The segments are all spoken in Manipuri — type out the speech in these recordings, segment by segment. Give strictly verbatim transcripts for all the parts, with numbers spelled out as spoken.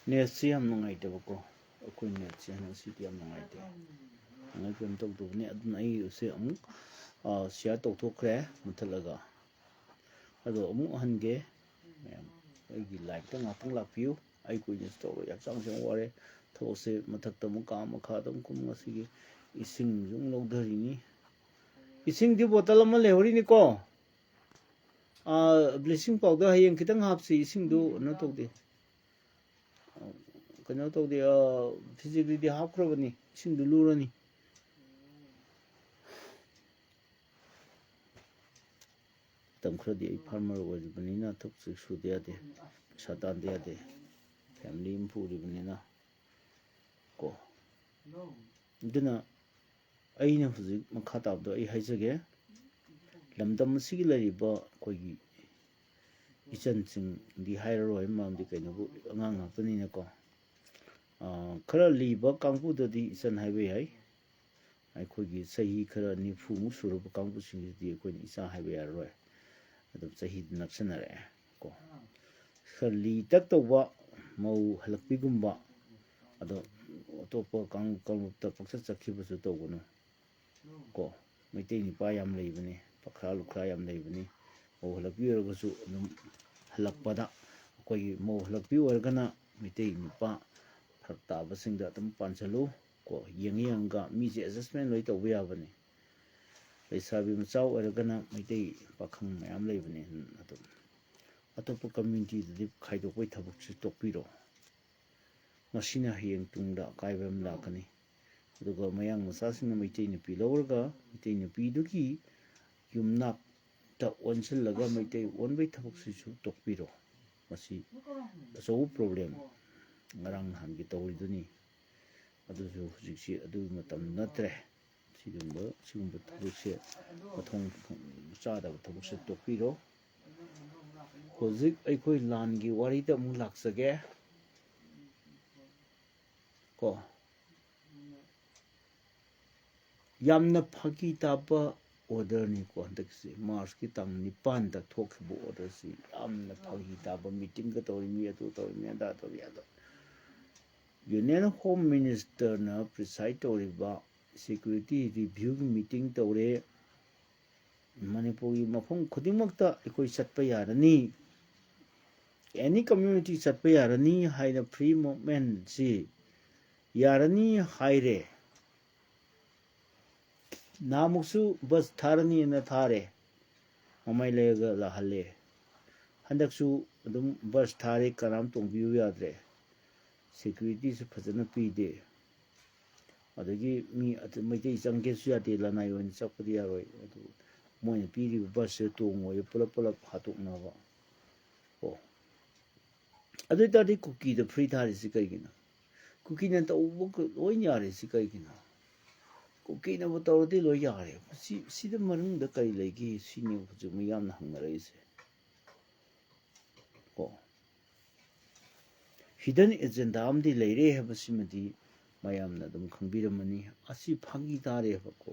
ꯅꯦꯠꯁꯤ ꯌꯥꯝ ꯅꯨꯡꯉꯥꯏꯇꯕꯀꯣ꯫ ꯑꯩꯈꯣꯏ ꯅꯦꯠꯁꯤ ꯉꯁꯤꯗꯤ ꯌꯥꯝ ꯅꯨꯡꯉꯥꯏꯇꯦ꯫ ꯅꯨꯡꯉꯥꯏ ꯀꯩꯅꯣ ꯇꯧꯗꯕꯅꯤ꯫ ꯑꯗꯨꯅ ꯑꯩ ꯁꯤ ꯑꯃꯨꯛ ꯁꯤꯌꯥꯔ ꯇꯧꯊꯣꯛꯈ꯭ꯔꯦ ꯃꯨꯠꯊꯠꯂꯒ꯫ ꯑꯗꯣ ꯑꯃꯨꯛ ꯍꯟꯒꯦ꯫ ꯃꯌꯥꯝ ꯑꯩꯒꯤ ꯂꯥꯏꯐꯇ ꯉꯥꯛꯇꯪ ꯂꯥꯛꯄꯤꯌꯨ꯫ ꯑꯩ ꯀꯨꯏꯅꯁꯨ ꯇꯧꯔꯣꯏ, ꯍꯛꯆꯥꯡꯁꯦ ꯌꯥꯝ ꯋꯥꯔꯦ꯫ ꯊꯕꯛꯁꯦ ꯃꯊꯛꯇ ꯑꯃꯨꯛ ꯀꯥ ꯃꯈꯥꯗ ꯑꯃꯨꯛ ꯀꯨꯝ꯫ ꯉꯁꯤꯒꯤ ꯏꯁꯤꯡꯁꯨ ꯑꯃꯨꯛ ꯂꯧꯊꯔꯤꯅꯤ꯫ ꯏꯁꯤꯡꯗꯤ ꯕꯣꯇꯜ ꯑꯃ ꯂꯩꯍꯧꯔꯤꯅꯤꯀꯣ꯫ ꯕ꯭ꯂꯤꯆꯤꯡ ꯄꯥꯎꯗꯔ ꯍꯌꯦꯡ ꯈꯤꯇꯪ ꯍꯥꯞꯁꯤ꯫ ꯏꯁꯤꯡꯗꯨ ꯀꯩꯅꯣ ꯇꯧꯗꯦ꯫ ꯀꯩꯅꯣ ꯇꯧꯗꯦ꯫ ꯐꯤꯖꯤꯒ꯭ꯔꯤꯗꯤ ꯍꯥꯞꯈ꯭ꯔꯕꯅꯤ꯫ ꯏꯁꯤꯡꯗꯨ ꯂꯨꯔꯅꯤ꯫ ꯃꯇꯝ ꯈꯔꯗꯤ ꯑꯩ ꯐꯥꯔꯃꯔ ꯑꯣꯏꯔꯤꯕꯅꯤꯅ ꯊꯕꯛꯁꯦ ꯁꯨꯗ ꯌꯥꯗꯦ, ꯄꯩꯁꯥ ꯇꯥꯟꯗ ꯌꯥꯗꯦ, ꯐꯦꯃꯤꯂꯤ ꯑꯃ ꯄꯨꯔꯤꯕꯅꯤꯅ ꯀꯣ꯫ ꯑꯗꯨꯅ ꯑꯩꯅ ꯍꯧꯖꯤꯛ ꯃꯈꯥ ꯇꯥꯕꯗꯣ ꯑꯩ ꯍꯥꯏꯖꯒꯦ꯫ ꯂꯝꯗꯝ ꯑꯁꯤꯒꯤ ꯂꯩꯔꯤꯕ ꯑꯩꯈꯣꯏꯒꯤ ꯏꯆꯟꯁꯤꯡꯗꯤ ꯍꯥꯏꯔꯔꯣꯏ, ꯃꯔꯝꯗꯤ ꯀꯩꯅꯣꯕꯨ ꯑꯉꯥꯡ ꯉꯥꯛꯇꯅꯤꯅꯀꯣ꯫ ꯈꯔ ꯂꯤꯕ ꯀꯥꯡꯕꯨꯗꯗꯤ ꯏꯆꯟ ꯍꯥꯏꯕ ꯌꯥꯏ꯫ ꯑꯩꯈꯣꯏꯒꯤ ꯆꯍꯤ ꯈꯔ ꯅꯤꯐꯨꯃꯨꯛ ꯁꯨꯔꯕ ꯀꯥꯡꯕꯨꯁꯤꯡꯁꯤꯗꯤ ꯑꯩꯈꯣꯏꯅ ꯏꯆꯥ ꯍꯥꯏꯕ ꯌꯥꯔꯔꯣꯏ꯫ ꯑꯗꯨꯝ ꯆꯍꯤꯗꯤ ꯅꯛꯁꯟꯅꯔꯛꯑꯦ ꯀꯣ꯫ ꯈꯔ ꯂꯤ ꯇꯛ ꯇꯧꯕ ꯃꯧ ꯍꯜꯂꯛꯄꯤꯒꯨꯝꯕ, ꯑꯗꯣ ꯑꯇꯣꯞꯄ ꯀꯥꯡ-, ꯀꯥꯡꯂꯨꯞꯇ ꯄꯪꯆꯠ ꯆꯠꯈꯤꯕꯁꯨ ꯇꯧꯒꯅꯨ ꯀꯣ꯫ ꯃꯩꯇꯩ ꯅꯨꯄꯥ ꯌꯥꯝ ꯂꯩꯕꯅꯤ, ꯄꯈ꯭ꯔꯥ ꯂꯨꯈ꯭ꯔꯥ ꯌꯥꯝ ꯂꯩꯕꯅꯤ꯫ ꯃꯧ ꯍꯜꯂꯛꯄꯤ ꯑꯣꯏꯔꯒꯁꯨ ꯑꯗꯨꯝ ꯍꯜꯂꯛꯄꯗ, ꯑꯩꯈꯣꯏꯒꯤ ꯃꯧ ꯍꯜꯂꯛꯄꯤ ꯑꯣꯏꯔꯒꯅ ꯃꯩꯇꯩ ꯅꯨꯄꯥ ꯐꯔꯛ ꯇꯥꯕꯁꯤꯡꯗ ꯑꯗꯨꯝ ꯄꯥꯟꯁꯤꯜꯂꯨ ꯀꯣ꯫ ꯌꯦꯡꯉ ꯌꯦꯡꯉꯒ ꯃꯤꯁꯦ ꯑꯦꯗꯖꯁꯃꯦꯟ ꯂꯣꯏ ꯇꯧꯕ ꯌꯥꯕꯅꯤ꯫ ꯂꯩꯁꯥꯕꯤ ꯃꯆꯥ ꯑꯣꯏꯔꯒꯅ ꯃꯩꯇꯩ ꯄꯥꯈꯪ ꯃꯌꯥꯝ ꯂꯩꯕꯅꯤ꯫ ꯑꯗꯨꯝ ꯑꯇꯣꯞꯄ ꯀꯝꯃ꯭ꯌꯨꯅꯤꯇꯤꯗꯗꯤ ꯈꯥꯏꯗꯣꯛꯄꯒꯤ ꯊꯕꯛꯁꯤ ꯇꯣꯛꯄꯤꯔꯣ꯫ ꯃꯁꯤꯅ ꯍꯌꯦꯡ ꯇꯨꯡꯗ ꯑꯀꯥꯏꯕ ꯑꯃ ꯂꯥꯛꯀꯅꯤ꯫ ꯑꯗꯨꯒ ꯃꯌꯥꯡ ꯃꯆꯥꯁꯤꯡꯅ ꯃꯩꯇꯩ ꯅꯨꯄꯤ ꯂꯧꯔꯒ ꯃꯩꯇꯩ ꯅꯨꯄꯤꯗꯨꯒꯤ ꯌꯨꯝꯅꯥꯛꯇ ꯑꯣꯟꯁꯤꯜꯂꯒ ꯃꯩꯇꯩ ꯑꯣꯟꯕꯒꯤ ꯊꯕꯛꯁꯤꯁꯨ ꯇꯣꯛꯄꯤꯔꯣ꯫ ꯃꯁꯤ ꯑꯆꯧꯕ ꯄ꯭ꯔꯣꯕ꯭ꯂꯦꯝ ꯉꯔꯥꯡ ꯅꯍꯥꯟꯒꯤ ꯇꯧꯔꯤꯗꯨꯅꯤ꯫ ꯑꯗꯨꯁꯨ ꯍꯧꯖꯤꯛꯁꯤ ꯑꯗꯨꯒꯤ ꯃꯇꯝ ꯅꯠꯇ꯭ꯔꯦ꯫ ꯁꯤꯒꯨꯝꯕ, ꯁꯤꯒꯨꯝꯕ ꯊꯕꯛꯁꯦ, ꯃꯊꯣꯡ ꯆꯥꯗꯕ ꯊꯕꯛꯁꯦ ꯇꯣꯛꯄꯤꯔꯣ꯫ ꯍꯧꯖꯤꯛ ꯑꯩꯈꯣꯏ ꯂꯥꯟꯒꯤ ꯋꯥꯔꯤꯗ ꯑꯃꯨꯛ ꯂꯥꯛꯆꯒꯦ ꯀꯣ꯫ ꯌꯥꯝꯅ ꯐꯥꯒꯤ ꯇꯥꯕ ꯑꯣꯔꯗꯔꯅꯤꯀꯣ꯫ ꯍꯟꯗꯛꯁꯤ ꯃꯥꯔꯁꯀꯤ ꯇꯥꯡ ꯅꯤꯄꯥꯟꯗ ꯊꯣꯛꯈꯤꯕ ꯑꯣꯔꯗꯔꯁꯤ ꯌꯥꯝꯅ ꯐꯥꯒꯤ ꯇꯥꯕ꯫ ꯃꯤꯇꯤꯡꯒ ꯇꯧꯔꯤ ꯃꯤ, ꯑꯗꯨ ꯇꯧꯔꯤ ꯃꯤ, ꯑꯗꯥ ꯇꯧꯔꯤ, ꯑꯗꯣ Union Home Ministerꯅ preside ꯇꯧꯔꯤꯕ security reviewꯒꯤ meeting ꯇꯧꯔꯦ꯫ ꯃꯅꯤꯄꯨꯔꯒꯤ ꯃꯐꯝ ꯈꯨꯗꯤꯡꯃꯛꯇ ꯑꯩꯈꯣꯏ ꯆꯠꯄ ꯌꯥꯔꯅꯤ, any community ꯆꯠꯄ ꯌꯥꯔꯅꯤ ꯍꯥꯏꯅ free movementꯁꯤ ꯌꯥꯔꯅꯤ ꯍꯥꯏꯔꯦ꯫ ꯅꯍꯥꯟꯃꯨꯛꯁꯨ bus ꯊꯥꯔꯅꯤꯅ ꯊꯥꯔꯦ, ꯃꯃꯥꯏ ꯂꯩꯔꯒ ꯂꯥꯛꯍꯜꯂꯦ꯫ ꯍꯟꯗꯛꯁꯨ ꯑꯗꯨꯝ bus ꯊꯥꯔꯦ, ꯀꯅꯥꯝ ꯇꯣꯡꯕꯤꯌꯨ ꯌꯥꯗ꯭ꯔꯦ, securityꯁꯨ ꯐꯖꯅ ꯄꯤꯗꯦ꯫ ꯑꯗꯒꯤ ꯃꯤ ꯑꯇ-, ꯃꯩꯇꯩ ꯆꯪꯒꯦꯁꯨ ꯌꯥꯗꯦ, ꯂꯅꯥꯏ ꯑꯣꯏꯅ ꯆꯠꯄꯗꯤ ꯌꯥꯔꯣꯏ꯫ ꯑꯗꯨ ꯃꯣꯏꯅ ꯄꯤꯔꯤꯕ busꯁꯦ ꯇꯣꯡꯉꯣꯏ, ꯄꯨꯂꯞ ꯄꯨꯂꯞ ꯍꯥꯠꯇꯣꯛꯅꯕ꯫ ꯑꯣ, ꯑꯗꯨ ꯑꯣꯏ ꯇꯥꯔꯗꯤ ꯀꯨꯀꯤꯗ free ꯊꯥꯔꯤꯁꯤ ꯀꯩꯒꯤꯅꯣ? ꯀꯨꯀꯤꯅ ꯇꯧꯕ ꯂꯣꯏ ꯌꯥꯔꯤꯁꯤ ꯀꯩꯒꯤꯅꯣ? ꯀꯨꯀꯤꯅꯕꯨ ꯇꯧꯔꯗꯤ ꯂꯣꯏ ꯌꯥꯔꯦ꯫ ꯃꯁꯤ, ꯁꯤꯗ ꯃꯅꯨꯡꯗ ꯀꯔꯤ ꯂꯩꯒꯦ ꯁꯤꯅꯤ ꯍꯧꯖꯤꯛ ꯃꯤꯌꯥꯝꯅ ꯍꯪꯅꯔꯛꯏꯁꯦ꯫ ꯀꯣ, hidden agenda ꯑꯃꯗꯤ ꯂꯩꯔꯦ ꯍꯥꯏꯕꯁꯤꯃꯗꯤ ꯃꯌꯥꯝꯅ ꯑꯗꯨꯝ ꯈꯪꯕꯤꯔꯝꯃꯅꯤ꯫ ꯑꯁꯤ ꯐꯥꯒꯤ ꯇꯥꯔꯦꯕꯀꯣ,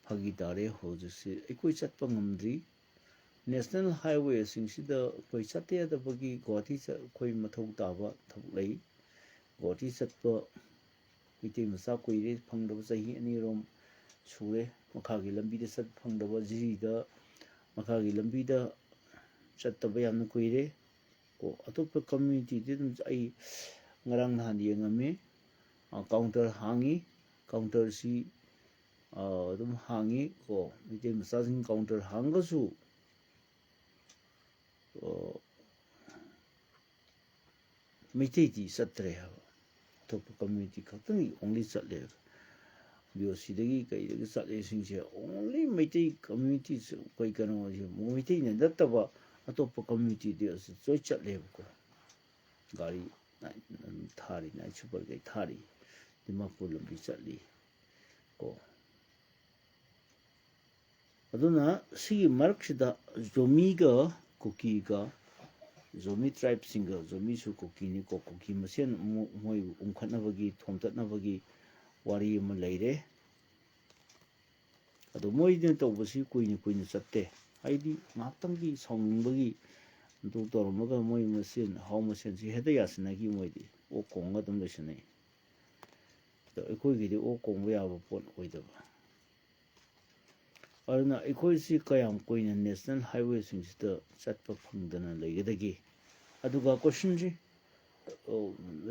ꯐꯥꯒꯤ ꯇꯥꯔꯦ꯫ ꯍꯧꯖꯤꯛꯁꯤ ꯑꯩꯈꯣꯏ ꯆꯠꯄ ꯉꯝꯗ꯭ꯔꯤ꯫ National highwayꯁꯤꯡꯁꯤꯗ ꯑꯩꯈꯣꯏ ꯆꯠꯇ ꯌꯥꯗꯕꯒꯤ ꯒꯨꯍꯥꯇꯤ ꯆꯠ-, ꯑꯩꯈꯣꯏ ꯃꯊꯧ ꯇꯥꯕ ꯊꯕꯛ ꯂꯩ꯫ ꯒꯨꯍꯥꯇꯤ ꯆꯠꯄ ꯃꯩꯇꯩ ꯃꯆꯥ ꯀꯨꯏꯔꯦ ꯐꯪꯗꯕ, ꯆꯍꯤ ꯑꯅꯤꯔꯣꯝ ꯁꯨꯔꯦ ꯃꯈꯥꯒꯤ ꯂꯝꯕꯤꯗ ꯆꯠ ꯐꯪꯗꯕ꯫ ꯖꯤꯔꯤꯗ ꯃꯈꯥꯒꯤ ꯂꯝꯕꯤꯗ ꯆꯠꯇꯕ ꯌꯥꯝꯅ ꯀꯨꯏꯔꯦ꯫ ꯀꯣ, ꯑꯇꯣꯞꯄ communityꯗꯤ ꯑꯗꯨꯝ ꯑꯩ ꯉꯔꯥꯡ ꯅꯍꯥꯟ ꯌꯦꯡꯉꯝꯃꯤ, ꯑ, counter ꯍꯥꯡꯉꯤ꯫ Counterꯁꯤ, ꯑ, ꯑꯗꯨꯝ ꯍꯥꯡꯉꯤ꯫ ꯀꯣ, ꯃꯩꯇꯩ ꯃꯆꯥꯁꯤꯡ counter ꯍꯥꯡꯉꯒꯁꯨ, ꯑ, ꯃꯩꯇꯩꯗꯤ ꯆꯠꯇ꯭ꯔꯦ ꯍꯥꯏꯕ꯫ ꯑꯇꯣꯞꯄ community ꯈꯛꯇꯪꯒꯤ only ꯆꯠꯂꯦ꯫ ꯕꯤ ꯑꯣ ꯁꯤꯗꯒꯤ ꯀꯩꯗꯒꯤ ꯆꯠꯂꯤꯁꯤꯡꯁꯦ only ꯃꯩꯇꯩ community, ꯑꯩꯈꯣꯏ ꯀꯩꯅꯣꯁꯦ, ꯃꯩꯇꯩꯅ ꯅꯠꯇꯕ ꯑꯇꯣꯞꯄ communityꯗꯤ ꯑꯁꯤ ꯂꯣꯏ ꯆꯠꯂꯦꯕꯀꯣ꯫ ꯒꯥꯔꯤ ꯊꯥꯔꯤ, night superꯒꯩ ꯊꯥꯔꯤ, ꯗꯤꯃꯥꯄꯨꯔ ꯂꯝꯕꯤ ꯆꯠꯂꯤ ꯀꯣ꯫ ꯑꯗꯨꯅ ꯁꯤꯒꯤ ꯃꯔꯛꯁꯤꯗ ꯖꯣꯃꯤꯒ ꯀꯨꯀꯤꯒ, ꯖꯣꯃꯤ tribeꯁꯤꯡꯒ, ꯖꯣꯃꯤꯁꯨ ꯀꯨꯀꯤꯅꯤꯀꯣ, ꯀꯨꯀꯤ ꯃꯁꯦꯟ ꯑꯃꯨꯛ ꯃꯣꯏ ꯎꯪꯈꯠꯅꯕꯒꯤ, ꯊꯣꯝꯇꯠꯅꯕꯒꯤ ꯋꯥꯔꯤ ꯑꯃ ꯂꯩꯔꯦ꯫ ꯑꯗꯣ ꯃꯣꯏꯅ ꯇꯧꯕꯁꯤ ꯀꯨꯏꯅ ꯀꯨꯏꯅ ꯆꯠꯇꯦ꯫ ꯍꯥꯏꯗꯤ ꯉꯥꯏꯍꯥꯛꯇꯪꯒꯤ ꯁꯥꯎꯅꯤꯡꯕꯒꯤ ꯑꯗꯨ ꯇꯧꯔꯝꯃꯒ ꯃꯣꯏ ꯃꯁꯦꯟ, ꯍꯥꯎ ꯃꯁꯦꯟꯁꯤ ꯍꯦꯛꯇ ꯌꯥꯁꯤꯟꯅꯈꯤ ꯃꯣꯏꯗꯤ꯫ ꯑꯣꯛ ꯈꯣꯡꯉꯒ ꯑꯗꯨꯝ ꯂꯣꯏꯁꯤꯟꯅꯩ꯫ ꯑꯗꯣ ꯑꯩꯈꯣꯏꯒꯤꯗꯤ ꯑꯣꯛ ꯈꯣꯡꯕ ꯌꯥꯕ ꯄꯣꯠ ꯑꯣꯏꯗꯕ꯫ ꯑꯗꯨꯅ ꯑꯩꯈꯣꯏꯁꯤ ꯀꯌꯥꯝ ꯀꯨꯏꯅ ꯅꯦꯁꯅꯦꯜ ꯍꯥꯏꯋꯦꯁꯤꯡꯁꯤꯗ ꯆꯠꯄ ꯐꯪꯗꯅ ꯂꯩꯒꯗꯒꯦ? ꯑꯗꯨꯒ ꯀꯣꯏꯁꯟꯁꯤ,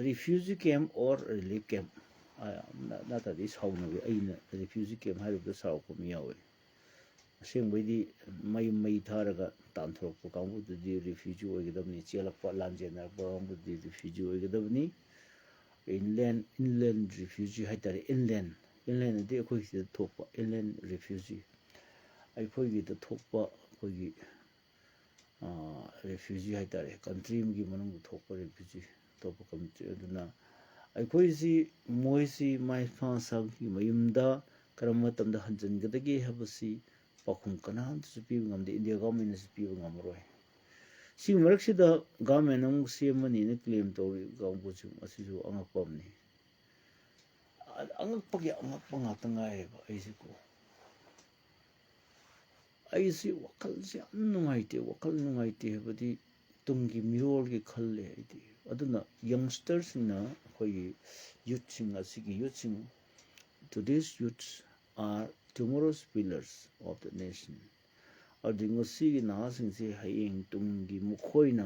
ꯔꯤꯐ꯭ꯌꯨꯖꯤ ꯀꯦꯝ ꯑꯣꯔ ꯔꯤꯂꯤꯐ ꯀꯦꯝ? ꯅꯠꯇ꯭ꯔꯗꯤ ꯁꯥꯎꯅꯕꯤ, ꯑꯩꯅ ꯔꯤꯐ꯭ꯌꯨꯖꯤ ꯀꯦꯝ ꯍꯥꯏꯔꯨꯕꯗ ꯁꯥꯎꯔꯛꯄ ꯃꯤ ꯌꯥꯎꯋꯦ꯫ ꯑꯁꯦꯡꯕꯩꯗꯤ ꯃꯌꯨꯝ ꯃꯩ ꯊꯥꯔꯒ ꯇꯥꯟꯊꯣꯔꯛꯄ ꯀꯥꯡꯕꯨꯗꯨꯗꯤ ꯔꯤꯐ꯭ꯌꯨꯖꯤ ꯑꯣꯏꯒꯗꯕꯅꯤ, ꯆꯦꯜꯂꯛꯄ ꯂꯥꯟꯖꯦꯟꯅꯔꯛꯄ ꯀꯥꯡꯕꯨꯗꯨꯗꯤ ꯔꯤꯐ꯭ꯌꯨꯖꯤ ꯑꯣꯏꯒꯗꯕꯅꯤ꯫ ꯏꯟꯂꯦꯟ, ꯏꯟꯂꯦꯟ ꯔꯤꯐ꯭ꯌꯨꯖꯤ ꯍꯥꯏꯇꯥꯔꯦ, ꯏꯟꯂꯦꯟ, ꯏꯟꯂꯦꯟ ꯑꯗꯤ ꯑꯩꯈꯣꯏ ꯁꯤꯗ ꯊꯣꯛꯄ ꯏꯟꯂꯦꯟ ꯔꯤꯐ꯭ꯌꯨꯖꯤ, ꯑꯩꯈꯣꯏꯒꯤꯗ ꯊꯣꯛꯄ ꯑꯩꯈꯣꯏꯒꯤ ꯔꯤꯐ꯭ꯌꯨꯖꯤ ꯍꯥꯏꯇꯥꯔꯦ, ꯀꯟꯇ꯭ꯔꯤ ꯑꯃꯒꯤ ꯃꯅꯨꯡꯗ ꯊꯣꯛꯄ ꯔꯤꯐ꯭ꯌꯨꯖꯤ, ꯑꯇꯣꯞꯄ ꯀꯟꯇ꯭ꯔꯤ꯫ ꯑꯗꯨꯅ ꯑꯩꯈꯣꯏꯁꯤ, ꯃꯣꯏꯁꯤ ꯃꯥꯏ ꯃꯁꯥꯒꯤ ꯃꯌꯨꯝꯗ ꯀꯔꯝꯕ ꯃꯇꯝꯗ ꯍꯟꯖꯤꯟꯒꯗꯒꯦ ꯍꯥꯏꯕꯁꯤ ꯄꯥꯎꯈꯨꯝ ꯀꯅꯥꯝꯇꯁꯨ ꯄꯤꯕ ꯉꯝꯗꯦ, ꯏꯟꯗꯤꯌꯥ ꯒꯣꯔꯃꯦꯟꯅꯁꯨ ꯄꯤꯕ ꯉꯝꯃꯔꯣꯏ꯫ ꯁꯤꯒꯤ ꯃꯔꯛꯁꯤꯗ ꯒꯣꯔꯃꯦꯟ ꯑꯃꯨꯛ ꯁꯦꯝꯃꯅꯤꯅ ꯀ꯭ꯂꯦꯝ ꯇꯧꯔꯤ ꯀꯥꯡꯕꯨꯁꯤꯡ ꯑꯁꯤꯁꯨ ꯑꯉꯛꯄ ꯑꯃꯅꯤ꯫ ꯑ-, ꯑꯉꯛꯄꯒꯤ ꯑꯉꯛꯄ ꯉꯥꯛꯇ ꯉꯥꯏꯔꯦꯕ ꯑꯩꯁꯤꯀꯣ꯫ ꯑꯩꯁꯤ ꯋꯥꯈꯜꯁꯤ ꯌꯥꯝ ꯅꯨꯡꯉꯥꯏꯇꯦ, ꯋꯥꯈꯜ ꯅꯨꯡꯉꯥꯏꯇꯦ ꯍꯥꯏꯕꯗꯤ ꯇꯨꯡꯒꯤ ꯃꯤꯔꯣꯜꯒꯤ ꯈꯜꯂꯦ ꯑꯩꯗꯤ꯫ ꯑꯗꯨꯅ ꯌꯪꯁꯇꯔꯁꯤꯡꯅ, ꯑꯩꯈꯣꯏꯒꯤ ꯌꯨꯠꯁꯤꯡ ꯑꯁꯤꯒꯤ ꯌꯨꯠꯁꯤꯡ, today's youths are tomorrow's pillars of the nation꯫ ꯑꯗꯨꯗꯤ ꯉꯁꯤꯒꯤ ꯅꯍꯥꯁꯤꯡꯁꯤ ꯍꯌꯦꯡ ꯇꯨꯡꯒꯤ ꯃꯈꯣꯏꯅ